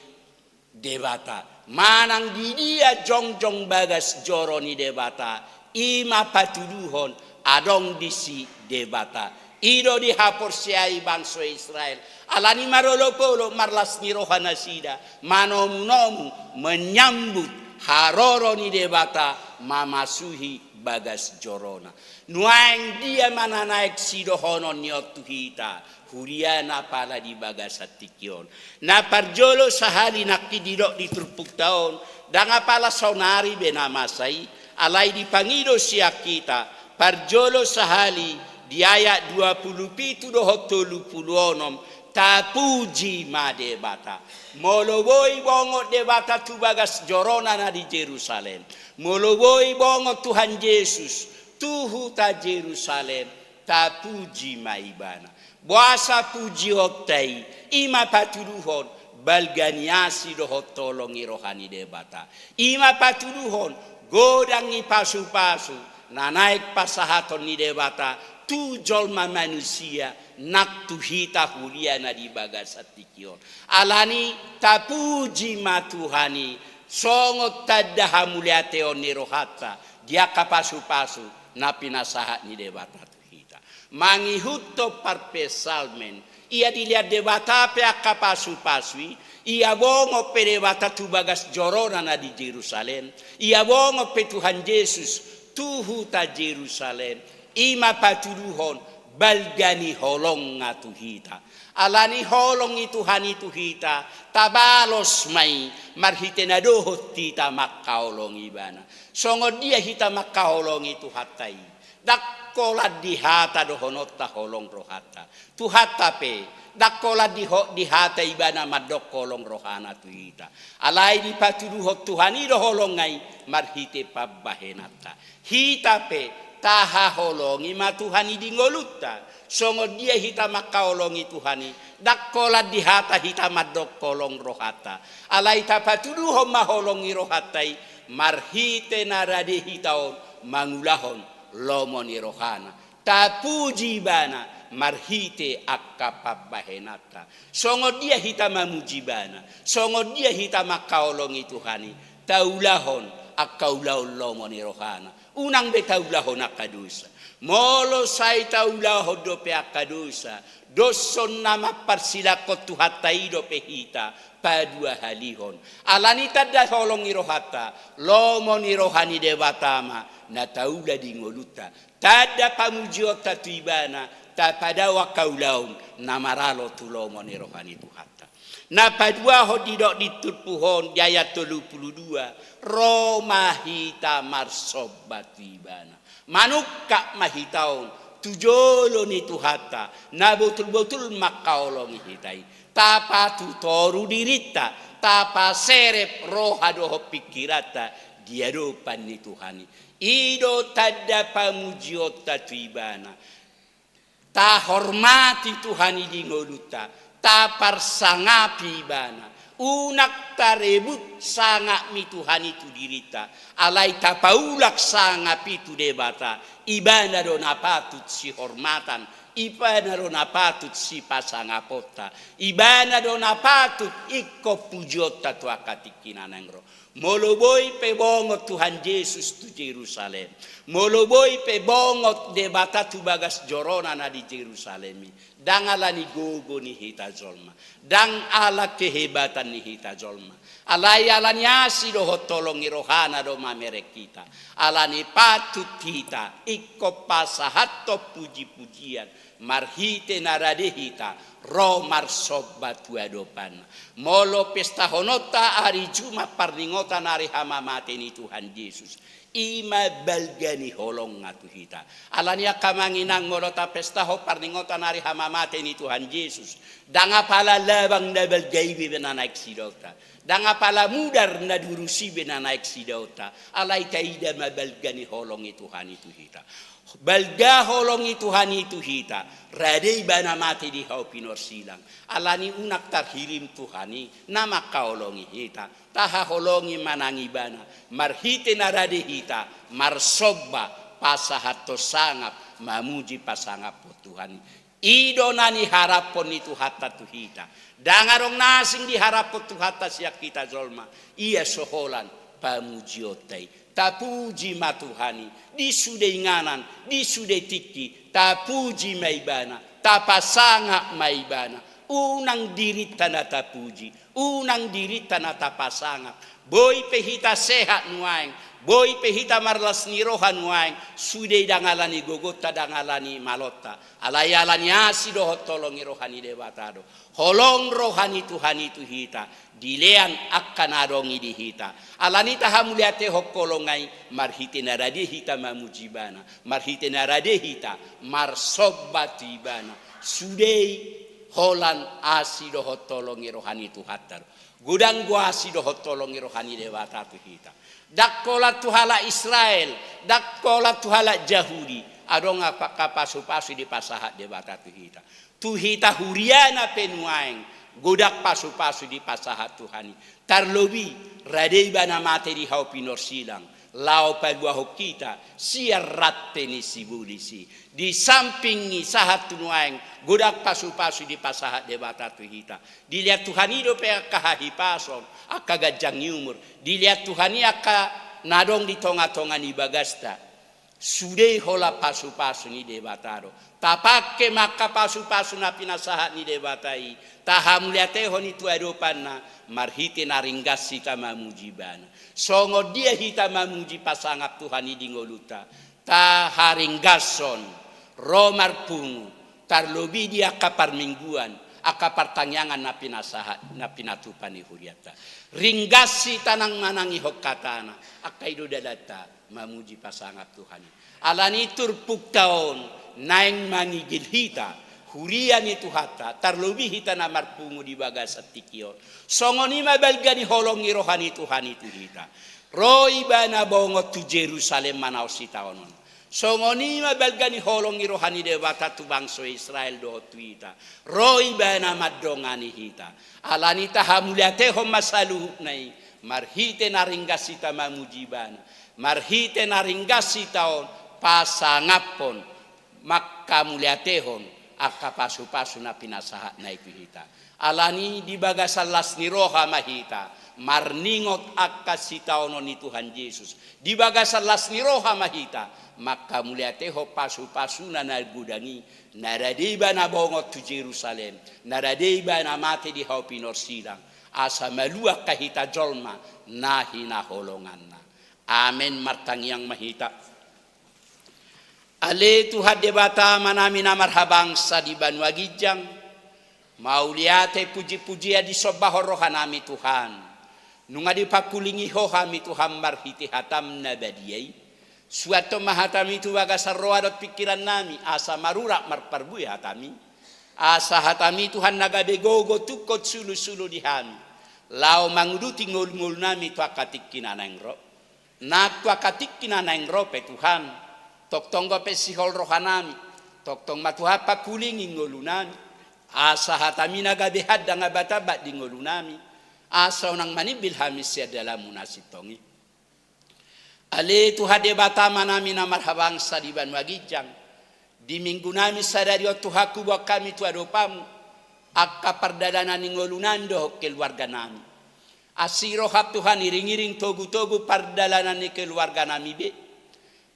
Debata. Manang di dia jongjong bagas joro ni Debata, i ma patuduhon adong disi Debata. I do dihaporseai bangso Israel. Alani marolop-olop marlas ni roha nasida, manomu-nomu menyambut haroro ni Debata mamasuhi bagas jorona. Nuaeng dia ma na naeng sidohonon ni on tu hita, huria na pala di bagasan tingki on? Na parjolo sahali nangkin didok di turpukta on, ndang apala saonari be na masa i, alai dipangido sian hita, parjolo sahali di ayat dua pulu pitu dohot tolu pulu onom, tapuji ma Debata. Molo boi bongot Debata tu bagas jorona na di Jerusalem, molo boi bongot Tuhan Jesus tu huta Jerusalem, tapuji ma Ibana. Boasa pujionta i? I ma patuduhon balga ni asi dohot holong ni roha ni Debata. I ma patuduhon godang ni pasu-pasu na naeng pasahaton ni Debata tu jolma manusia, nang tu hita huria na di bagasan tingki on. Alani tapuji ma Tuhan i, songon tanda hamauliateon ni rohanta di angka pasu-pasu na pinasahat ni Debata tu hita. Mangihuthon parpsalmen, ia dilean Debata pe angka pasu-pasu i, ia bongot pe Debata tu bagas jorona na di Jerusalem, ia bongot pe Tuhan Jesus tu huta Jerusalem, I ma patuduhon balga ni holongna tu hita. Alani holong ni Tuhan i tu hita, tabalos ma i marhite na dohot hita mangkaholongi ibana. Songon dia hita mangkaholongi Tuhanta i? Ndang holan di hata dohononta holong rohanta. Tuhanta pe, ndang holan di ho-, di hata ibana mandok holong rohana tu hita. Alai dipatuduhon Tuhan i do holongna i marhite pambahenanta. Hita pe tahaholongi ma Tuhan i di ngolunta. Songon dia hita mangkaholongi Tuhan i? Ndang holan di hata hita mandok holong rohanta. Alai tapatuduhon ma holong ni rohanta i marhite na rade hita on mangulahon lomo ni rohana. Tapuji ibana marhite angka pambahenanta. Songon dia hita mamuji ibana? Songon dia hita mangkaholongi Tuhan i? Taulahon angka ulaon lomo ni rohana. Unang be taulahon angka dosa. Molo sai taulahon dope angka dosa, dos on na mamparsilangkon Tuhanta i dope hita paduahalihon. Alani tanda holong ni rohanta, lomo ni roha ni Debata ma na taula di ngolunta. Tanda pamujionta tu ibana, tapadao angka ulaon na maralo tu lomo ni roha ni Tuhanta. Na paduahon didok di turpuk on di ayat tolu pulu dua, ro ma hita marsomba tu ibana. Manungkap ma hita on tu jolo ni Tuhanta, na botul-botul mangkaholongi hita i. Tapatutoru dirinta, tapaserep roha dohot pingkiranta di adopan ni Tuhan i. I do tanda pamujionta tu ibana. Tahormati Tuhan i di ngolunta, taparsangapi ibana. Unang tarebut sangap ni Tuhan i tu dirinta, alai tapaulak sangap i tu Debata. Ibana do na patut sihormatan, ibana do na patut sipasangaponta, ibana do na patut ingkon pujionta tu angka tingki na naeng ro. Molo boi pe bongot Tuhan Jesus tu Jerusalem, molo boi pe bongot Debata tu bagas jorona na di Jerusalem i, ndang alani gogo ni hita jolma, ndang ala kehebatan ni hita jolma, alai alani asi dohot holong ni rohana do mamereng hita. Alani patut hita ingkon pasahathon puji-pujian marhite na rade hita ro marsomba tu adopanna. Molo pestahononta ari Jumat parningotan ari hamamate ni Tuhan Jesus, i ma balga ni holongna tu hita. Alani angka amang inang, molo tapestahon parningotan ari hamamate ni Tuhan Jesus, ndang apala labang na balga i be na naeng sidaonta, ndang apala mudar na durus i be na naeng sidaonta, alai taida ma balga ni holong ni Tuhan i tu hita. Balga holong ni Tuhan i tu hita, rade ibana mate di hau pinorsilang. Alani unang tarhirim Tuhan i na mangkaholongi hita, tahaholongi ma nang ibana marhite na rade hita marsomba, pasahathon sangap, mamuji pasangaphon Tuhan i. I do na niharaphon ni Tuhanta tu hita. Ndang adong na asing diharaphon Tuhanta sian hita jolma, ia so holan pamujionta i. Tapuji ma Tuhan i di sude inganan, di sude tingki, tapuji ma ibana, tapasangap ma ibana. Unang dirinta na tapuji, unang dirinta na tapasangap. Boi pe hita sehat nuaeng, boi pe hita marlas ni roha nuaeng, sude i ndang alani gogonta, ndang alani malonta, alai alani asi dohot holong ni roha ni Debata do. Holong roha ni Tuhan i tu hita, dilean angka na adong i di hita. Alani tahamauliatehon holongna i, marhite na rade hita mamuji ibana, marhite na rade hita marsomba tu ibana. Sude i holan asi dohot holong ni roha ni Tuhanta do. Godang do asi dohot holong ni roha ni Debata tu hita. Ndang holan tu halak Israel, ndang holan tu halak Jahudi, adong angka pasupasu dipasahat Debata tu hita. Tu hita huriana pe nuaeng, godang pasupasu dipasahat Tuhan i. Tarlobi, rade ibana mate di hau pinorsilang, laho paluahon hita sian rante ni sibolis i. Di samping i sahat tu nuaeng, godang pasupasu dipasahat Debata tu hita. Dilehon Tuhan i dope angka hahipason, angka ganjang ni umur. Dilehon Tuhan i angka na adong di tongatonga ni bagasta. Sude holan pasupasu ni Debata do. Tapangke ma angka pasupasu na pinasahat ni Debata i, tahamuliatehon i tu adopanna, marhite na ringgas hita mamuji Ibana. Songon dia hita mamuji pasangap Tuhan i di ngolunta, taharinggashon, ro marpungu, tarlobi di angka parmingguan, angka partangiangan na pinasahat, na pinatupa ni hurianta. Ringgas hita nang manangihon hatana, angka i do dalanta mamuji pasangap Tuhan i. Alani i turpukta on naeng mangigil hita, huria ni Tuhanta, tarlobi hita na marpungu di bagasan tingki on. Songon i ma balga ni holong ni roha ni Tuhan i tu hita. Ro Ibana bongot tu Jerusalem manaon sitaonon. Songon i ma balga ni holong ni roha ni Debata tu bangso Israel dohot tu hita. Ro Ibana mandongani hita. Alani i tahamuliatehon ma saluhutna i, marhite na ringgas hita mamuji Ibana, marhite na ringgas hita on pasangaphon, manghamuliatehon angka pasupasu na pinasahatna i tu hita. Alani i di bagasan las ni roha ma hita marningot angka sitaonon ni Tuhan Jesus. Di bagasan las ni roha ma hita manghamuliatehon pasupasuna na godang i, na rade Ibana bongot tu Jerusalem, na rade Ibana mate di hau pinorsidang, asa malua angka hita jolma na hinaholonganna. Amen. Martangiang ma hita. Ale Tuhan Debata Amanami na marhabangsa di banua ginjang, mauliate pujipujian disombahon rohanami Tuhan. Nunga dipangkulingi Ho hami Tuhan marhite hataM na badia i. Suanhon ma hataMi tu bagasan roha dohot pingkirannami, asa marurat marparbue hataMi. Asa hataMi Tuhan na gabe gogo tungkot sulusulu di hami, laho manguduti ngolungolunami tu angka tingki na naeng ro. Nang tu angka tingki na naeng ro pe Tuhan, tongtong dope sihol rohanami, tongtong ma Tuhan pangkulingi ngolunami, asa hataMi na gabe handang abatamba di ngolunami, asa unang manimbil hami sian dalanMu na sintong i. Ale Tuhan Debata Amanami na marhabangsa di banua ginjang, di minggunami sadari on Tuhan huboan hami tu adopanMu, angka pardalanan ni ngolunami dohot keluarganami. Asi rohaM Tuhan, iringiring togutogu pardalanan ni keluarganami be.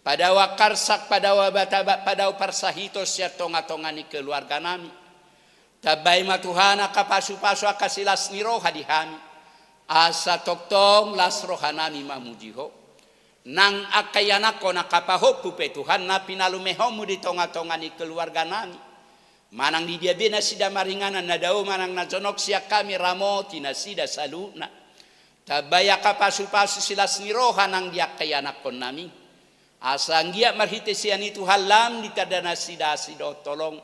Padao angka arsak, padao abatamba, padao parsahiton sian tongatonga ni keluarganami. Tambai ma Tuhan angka pasupasu, angka silas ni roha di hami, asa tongtong las rohanami mamuji Ho. Nang angka ianakhon, angka pahompu pe Tuhan na pinalumehonMu di tongatonga ni keluarganami, manang di dia be nasida maringanan, na dao manang na jonok, sian hami ramoti nasida saluhutna. Tambai angka pasupasu silas ni roha nang di angka ianakhonnami, asa anggiat marhite sian i Tuhan lam ditanda nasida asi dohot holong.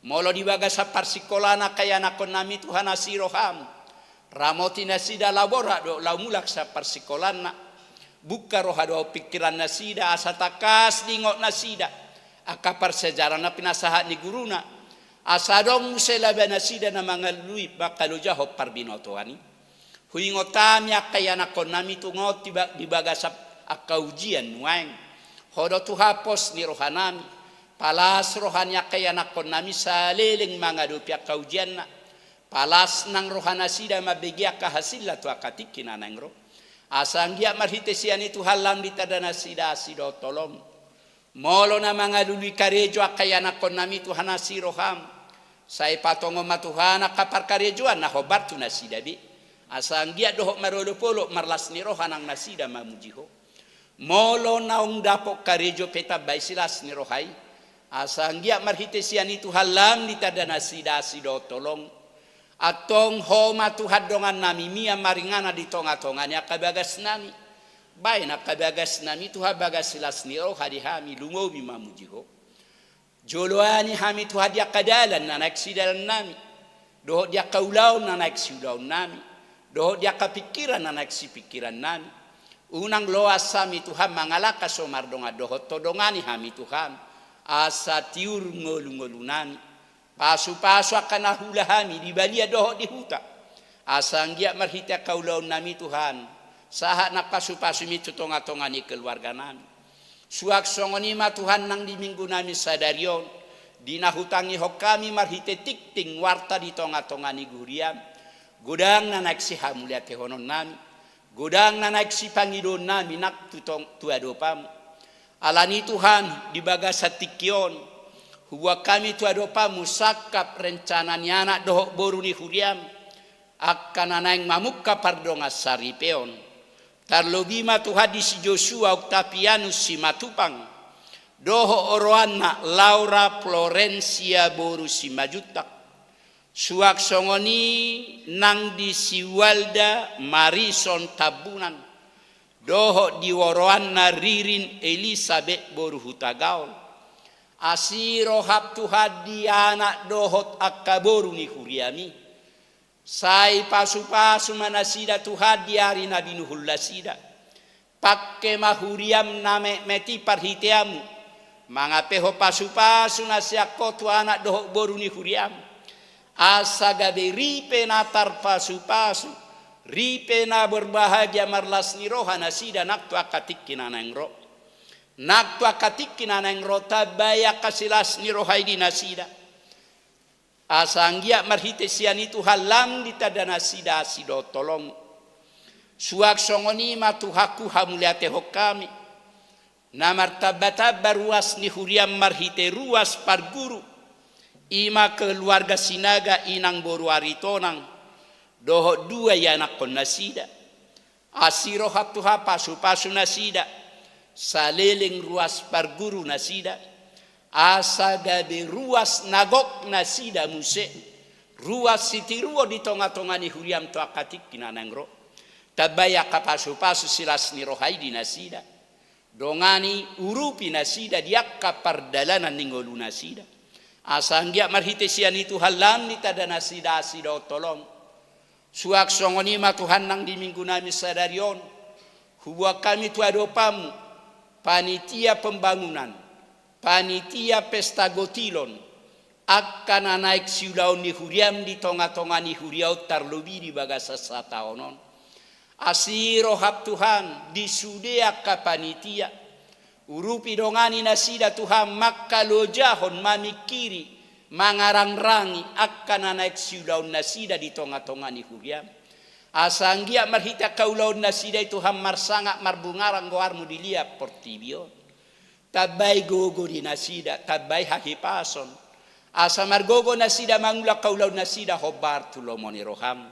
Molo di bagasan parsingkolaan angka ianakhonnami Tuhan, asi rohaM, ramoti nasida laho borat dohot laho mulak sian parsingkolaanna. Buka roha dohot pingkiran nasida asa tangkas diingot nasida angka parsiajaran na pinasahat ni guruna, asa adong muse laba nasida na mangalului mangkalojahon parbinotoan i. Huingot hami angka ianakhonnami tung on di ba-, di bagasan angka ujian nuaeng. Ho do Tuhan pos ni rohanami, palas roha ni angka ianakhonnami saleleng mangadopi angka ujianna. Palas nang roha nasida mambege angka hasilna tu angka tingki na naeng ro. Asa anggiat marhite sian i Tuhan lam ditanda nasida asi dohot holong. Molo na mangalului karejo angka ianakhonnami Tuhan, asi rohaM, sai patongon ma Tuhan angka parkarejoan na hombar tu nasida be. Asa anggiat dohot marolopolop marlas ni roha nang nasida mamuji Ho. Molo naung dapot karejo pe, tambai silas ni roha i, asa anggiat marhite sian i Tuhan lam ditanda nasida asi dohot holong. Antong Ho ma Tuhan dongannami, mian maringanan di tongatonga ni angka bagasnami. Baen angka bagasnami Tuhan bagas silas ni roha di hami, lumobi mamuji Ho. Joloani hami Tuhan di angka dalan na naeng sidalannami, dohot di angka ulaon na naeng siulaonnami, dohot di angka pingkiran na naeng sipingkirannami. Unang loas hami Tuhan mangalangka so mardongan dohot Ho, dongani hami Tuhan, asa tiur ngolungolunami. Pasupasu angka na huula hami di balian dohot di huta, asa anggiat marhite angka ulaonnami Tuhan, sahat nang pasupasumi tu tongatonga ni keluarganami. Suang songon i ma Tuhan nang di minggunami sadari on, di na hutangihon hami marhite tingting warta di tongatonga ni huriaM, godang na naeng sihamuliatehononnami, godang na naeng sipangidoonnami nang tu tong-, tu adopanMu. Alani Tuhan, di bagasan tingki on, huboan hami tu adopanmu sangkap rencana ni anak dohot boru ni huriam, angka na naeng mamungka pardongan saripeon. Tarlobi ma Tuhan di si Joshua Octavianus Simatupang, dohot oroanna Laura Florencia boru Simanjuntak. Suang songon i nang di si Walda Marison Tambunan, dohot di oroanna Ririn Elisabet boru Hutagaol. Asi roham Tuhan di anak dohot angka boru ni huriami. Sai pasupasu ma nasida Tuhan di ari na binuhul nasida. Pangke ma huriam na metmet i parhiteanmu, mangalehon pasupasu na sian Ho tu anak dohot boru ni huriam. Asa gabe ripe na tarpasupasu, ripe na berbahagia marlas ni roha nasida nang tu angka tingki na naeng ro. Nang tu angka tingki na naeng ro, tambai angka silas ni roha i di nasida. Asa anggiat marhite sian i Tuhan lam ditanda nasida asi dohot holong. Suang songon i ma Tuhanku, hamuliatehon hami na martambatamba ruas ni huriam marhite ruas parguru, i ma keluarga Sinaga, inang boru Aritonang, dohot dua ianakhon nasida. Asi roham Tuhan, pasupasu nasida, saleleng ruas parguru nasida, asa gabe ruas na gok nasida muse, ruas sitiruon di tongatonga ni huriam tu angka tingki na naeng ro. Tambai angka pasupasu silas ni roha i di nasida. Dongani, urupi nasida di angka pardalanan ni ngolu nasida. Asa anggiat marhite sian i Tuhan lam ditanda nasida asi dohot holong. Suang songon i ma Tuhan nang di minggu nami sadari on, huboan hami tu adopanmu panitia pembangunan, panitia pesta gotilon, angka na naeng siulaon ni huriam di tongatonga ni huria on tarlobi di bagasan sataon on. Asi roham Tuhan di sude angka panitia. Urupi, dongani nasida Tuhan mangkalojahon, mamingkiri, mangarangrangi angka na naeng siulaon nasida di tongatonga ni huriam. Asa anggiat marhite angka ulaon nasida i Tuhan marsangap marbungaran goarmu di liat portibi on. Tambai gogo di nasida, tambai hahipason. Asa margogo nasida mangula angka ulaon nasida hombar tu lomo ni roham.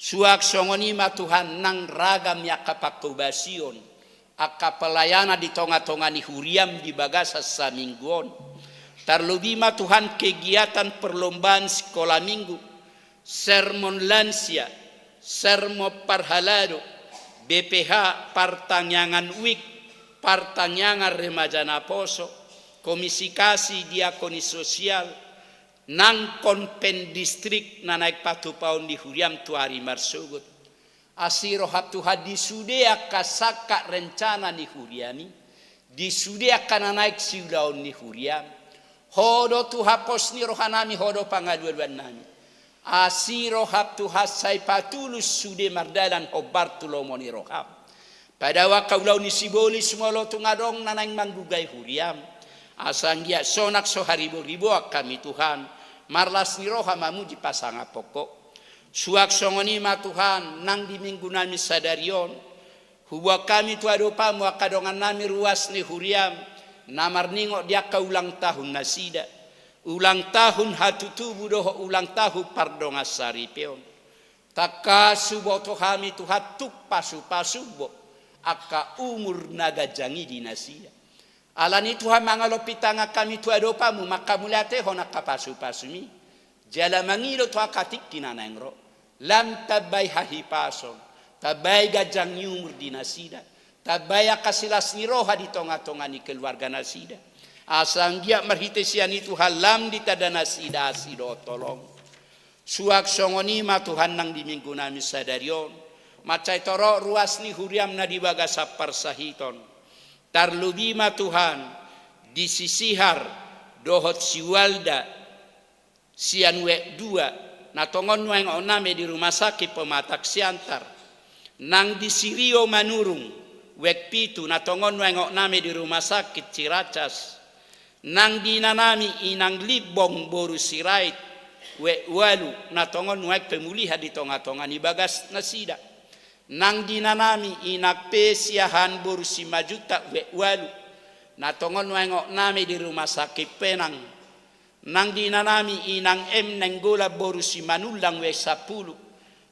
Suang songon i ma Tuhan nang ragam ni angka pangkobasion, angka pelayanan di tongatonga ni huriam di bagasan saminggu on. Tarlobi ma Tuhan kegiatan perlombaan sikola minggu, sermon lansia, sermon parhalado, B P H, partangiangan wijk, partangiangan remaja naposo, komisi kasih, diakoni sosial, nang konven distrik na naeng patupaon di huriam tu ari marsogot. Asi roham Tuhan di sude angka sangkap rencana ni huriami, di sude angka na naeng siulaon ni huriam. Ho do Tuhan pos ni rohanami, ho do pangalualuannami. Asi roham Tuhan sai patulus sude mardalan hombar tu lomo ni roham. Padao angka ulaon ni sibolis molo tung adong na naeng manggugai huriam. Asa anggiat sonang so hariboriboan hami Tuhan, marlas ni roha mamuji pasangaphon Ho. Suang songon i ma Tuhan nang di minggu nami sadari on, huboan hami tu adopanmu angka dongannami ruas ni huriam, na marningot di angka ulang tahun nasida, ulang tahun hatutubu dohot ulang tahun pardongan saripeon. Tangkas huboto hami Tuhan tung pasupasu bo angka umur na ganjang i di nasida. Alani Tuhan mangalompit tangan hami tu adopanmu manghamuliatehon angka pasupasumi. Jala mangido tu angka tingki na naeng ro. Lam tambai hahipason, tambai ganjang ni umur di nasida, tambai angka silas ni roha di tongatonga ni keluarga nasida. Asa anggiat marhite sian i Tuhan lam ditanda nasida asi dohot holong. Suang songon i ma Tuhan nang di minggu nami sadari on, mansai torop ruas ni huriam na di bagasan parsahiton. Tarlobi ma Tuhan di si Sihar dohot si Walda sian wijk dua, na tongon nuaeng oonnami di Rumah Sakit Pematang Siantar. Nang di si Rio Manurung, wijk pitu, na tongon nuaeng oonnami di Rumah Sakit Ciracas. Nang di inanami inang Limbong boru Sirait, wijk ualu, na tongon nuaeng pemulihan di tongatonga ni bagas nasida. Nang di inanami inang Pe Siahaan boru Simanjuntak, wijk ualu. na tongon nuaeng ongnami di rumah sakit pe nang. Nang di inanami Inang M. Nainggolan boru Simanullang, U X sampulu,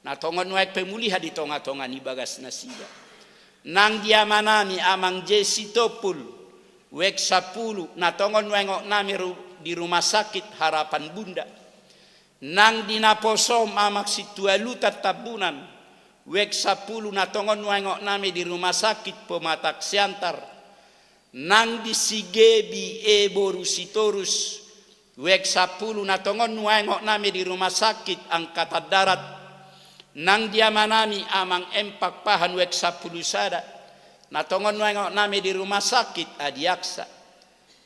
na tongon nuaeng pemulihan di tongatonga ni bagas nasida. Nang di amanami Amang J. Sitompul, U X sampulu, na tongon nuaeng ongnami ru-, di rumah sakit Harapan Bunda. Nang di naposom Amang Sintua Lutan Tambunan, U X sampulu, na tongon nuaeng ongnami di rumah sakit Pematang Siantar. Nang di si Gebi E. boru Sitorus, U X sampulu, na tongon nuaeng ongnami di rumah sakit Angkatan Darat. Nang di amanami Amang M. Pakpahan, U X sampulu sada, na tongon nuaeng ongnami di rumah sakit Adiaksa.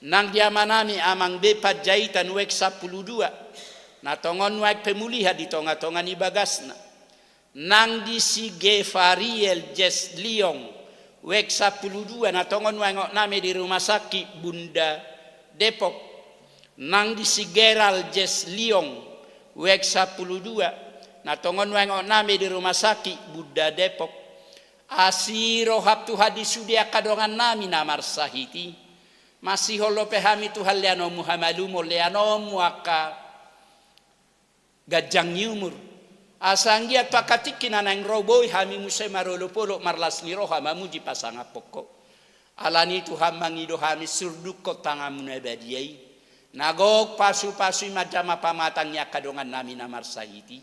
Nang di amanami Amang B. Panjaitan, U X sampulu dua, na tongon nuaeng pemulihan di tongatonga ni bagasna. Nang di si Gefariel Jes Liong, U X sampulu dua, na tongon nuaeng ongnami di rumah sakit Bunda Depok. Nang di si Geral Jes Liong, U X sampulu dua, na tongon nuaeng ongnami di rumah sakit Bunda Depok. Asi roham Tuhan di sude angka dongannami na marsahit i. Masihol dope hami Tuhan leanonmu hamalumon, leanonmu angka ganjang ni umur. Asa anggiat tu angka tingki na naeng ro boi hami muse marolopolop marlas ni roha mamuji pasangaphon Ho. Alani i Tuhan mangido hami surduk Ho tanganmu na badia i. Na gok pasupasu i manjama pamatang ni angka dongannami na marsahit i.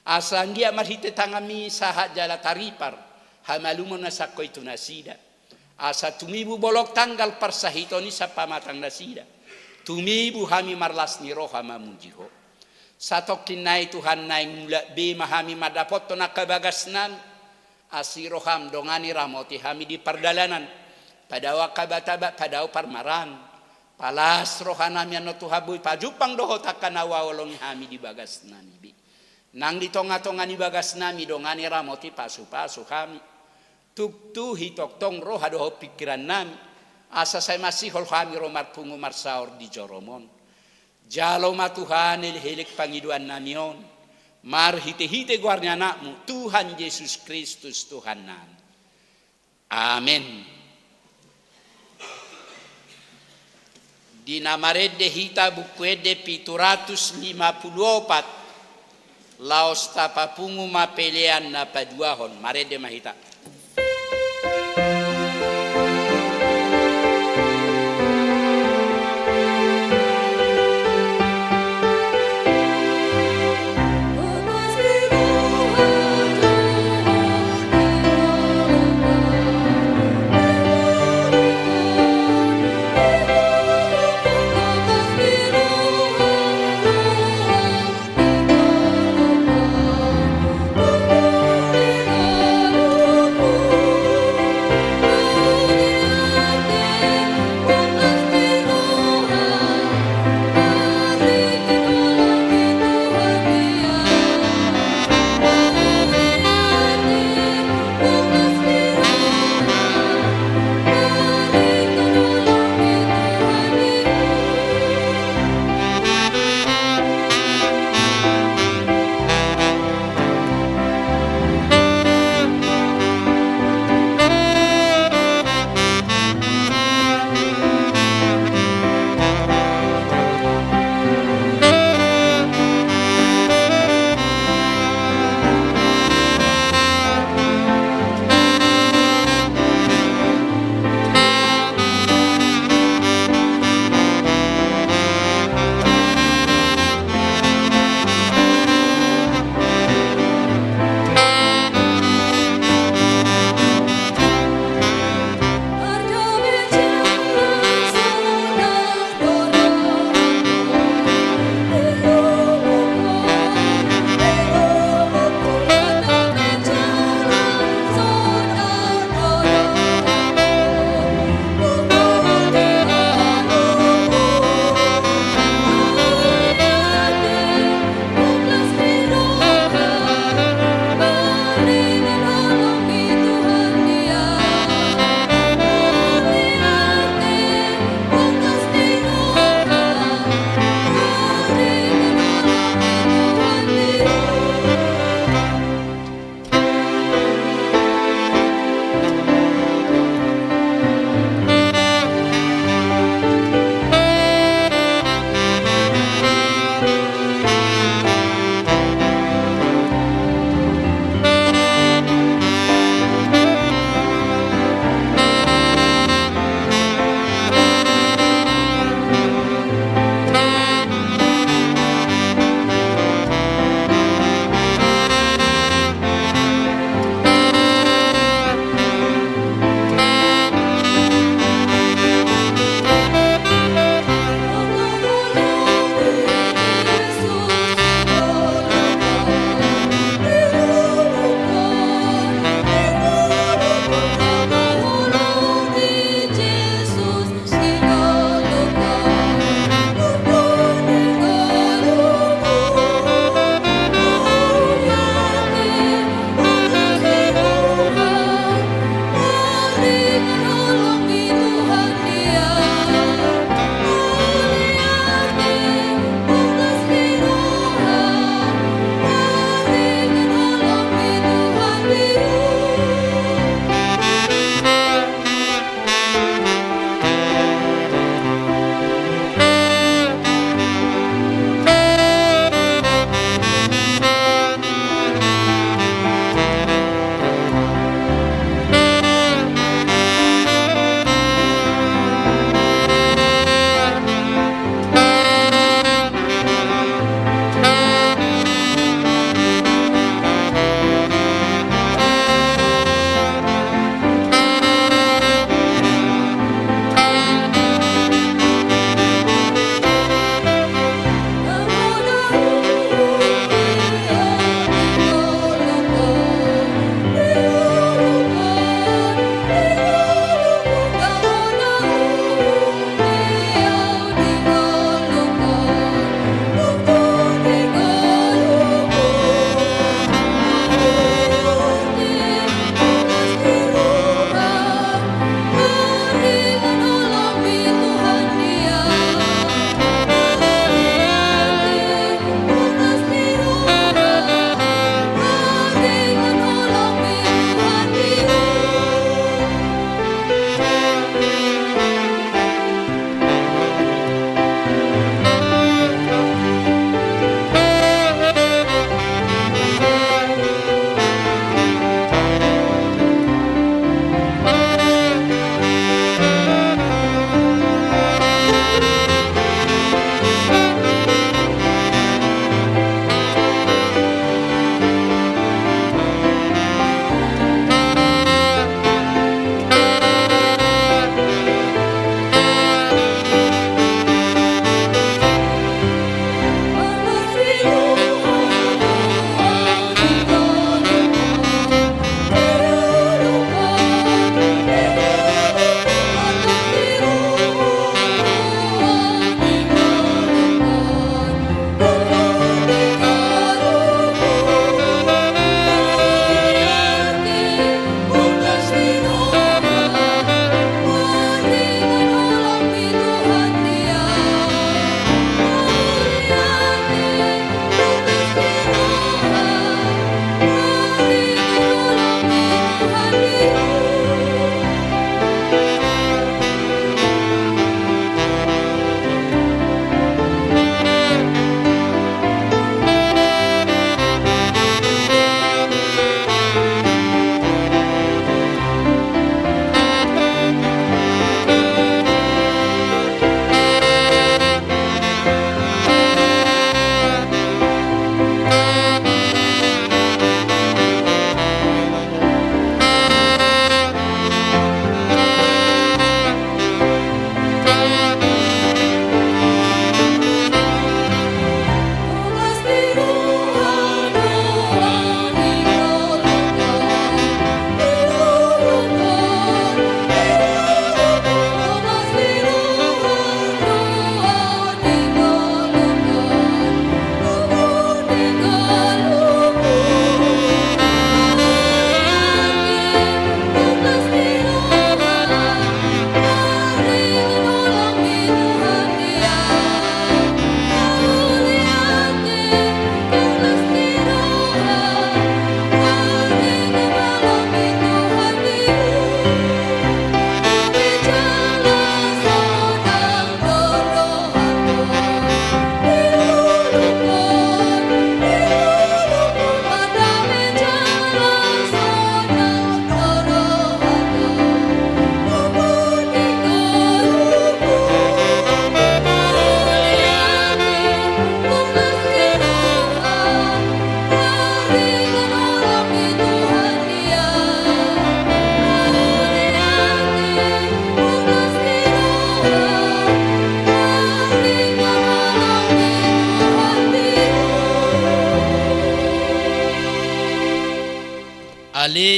Asa anggiat marhite tanganmi sahat jala taripar hamalumon na sangkoi tu nasida. Asa tumibu bolon tanggal parsahiton i sian pamatang nasida. Tumibu hami marlas ni roha mamuji Ho. Satongkin nai Tuhan naeng mulak be ma hami mandapothon angka bagasnami. Asi roham dongani ramoti hami di pardalanan. Padao angka batabata, padao parmaraan. Palas rohanami annon Tuhan boi pajumpang dohot angka na huhaholongi hami di bagasnami be. Nang di tongatonga ni bagasnami dongani ramoti pasupasu hami. Tuktuhi tongtong roha dohot pingkirannami, asa sai masihol hami ro marpungu marsaor di jorom on. Jalo ma Tuhan elek-elek pangidoannami on, marhitehite goar ni Anakmu, Tuhan Jesus Kristus Tuhannami. Amen. Di na marende hita Buku Ende pitu ratus lima pulu opat, laos tapapungu ma pelean na paduahon, marende ma hita.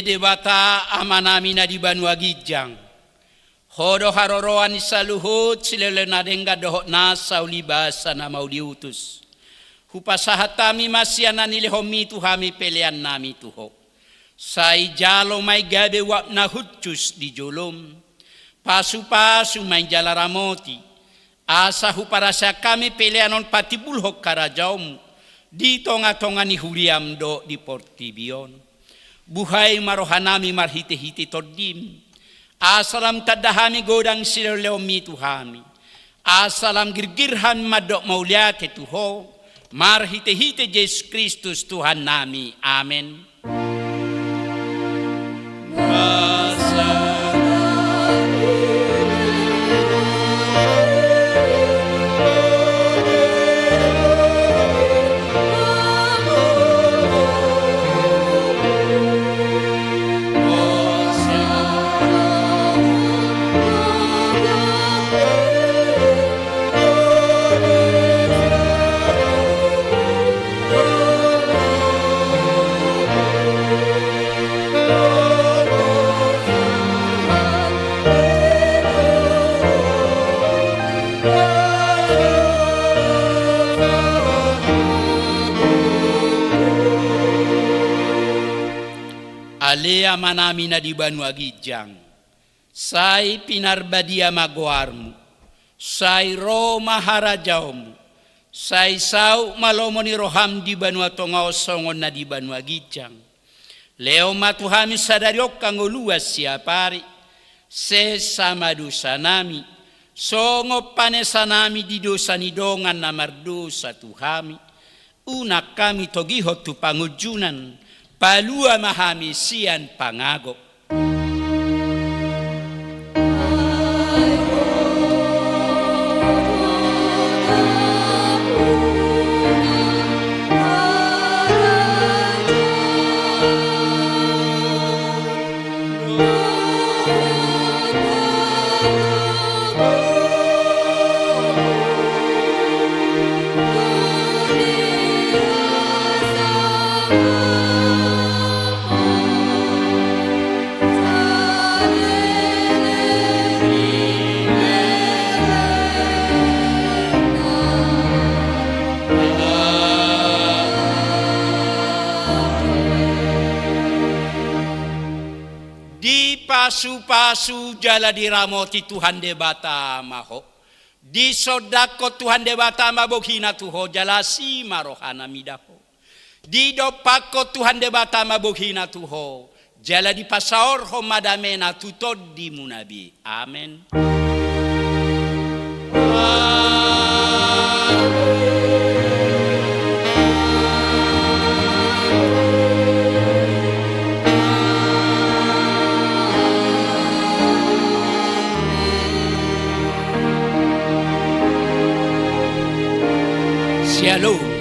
Debata Amanami na di banua ginjang, Ho do haroroan ni saluhut silehonlehon na denggan dohot nasa uli basa na mauliutus. Hupasahat hami ma sian na nilehonMi tu hami peleannami tu Ho. Sai jalo ma i gabe uap na hushus di jolom. Pasupasu ma i jala ramoti, asa huparaseak hami pelean on patimbulhon harajaonMu di tongatonga ni huriaM dohot di portibi on. Buhai ma rohanami marhitehite TondiM, asa lam tanda hami godang silehonlehonMi tu hami, asa lam girgir hami mandok mauliate tu Ho, marhitehite Jesus Kristus Tuhannami. Amen. Ale Amanami na di banua ginjang, sai pinarbadia ma goarMu, sai ro ma harajaonMu, sai saut ma lomo ni rohaM di banua tonga on songon na di banua ginjang. Lehon ma tu hami sadari on hangoluan siapari, sesa ma dosanami, songon panesanami di dosa ni dongan na mardosa tu hami. Unang hami togihon tu pangunjunan, palua ma hami sian pangago. Dipasupasu jala diramoti Tuhan Debata ma ho. Disondangkon Tuhan Debata ma bohiNa tu ho, jala asi ma rohaNa mida ho. Didompakkon Tuhan Debata ma bohiNa tu ho, jala dipasaorhon ma dameNa tu tondimuna be. Amen. Shalom.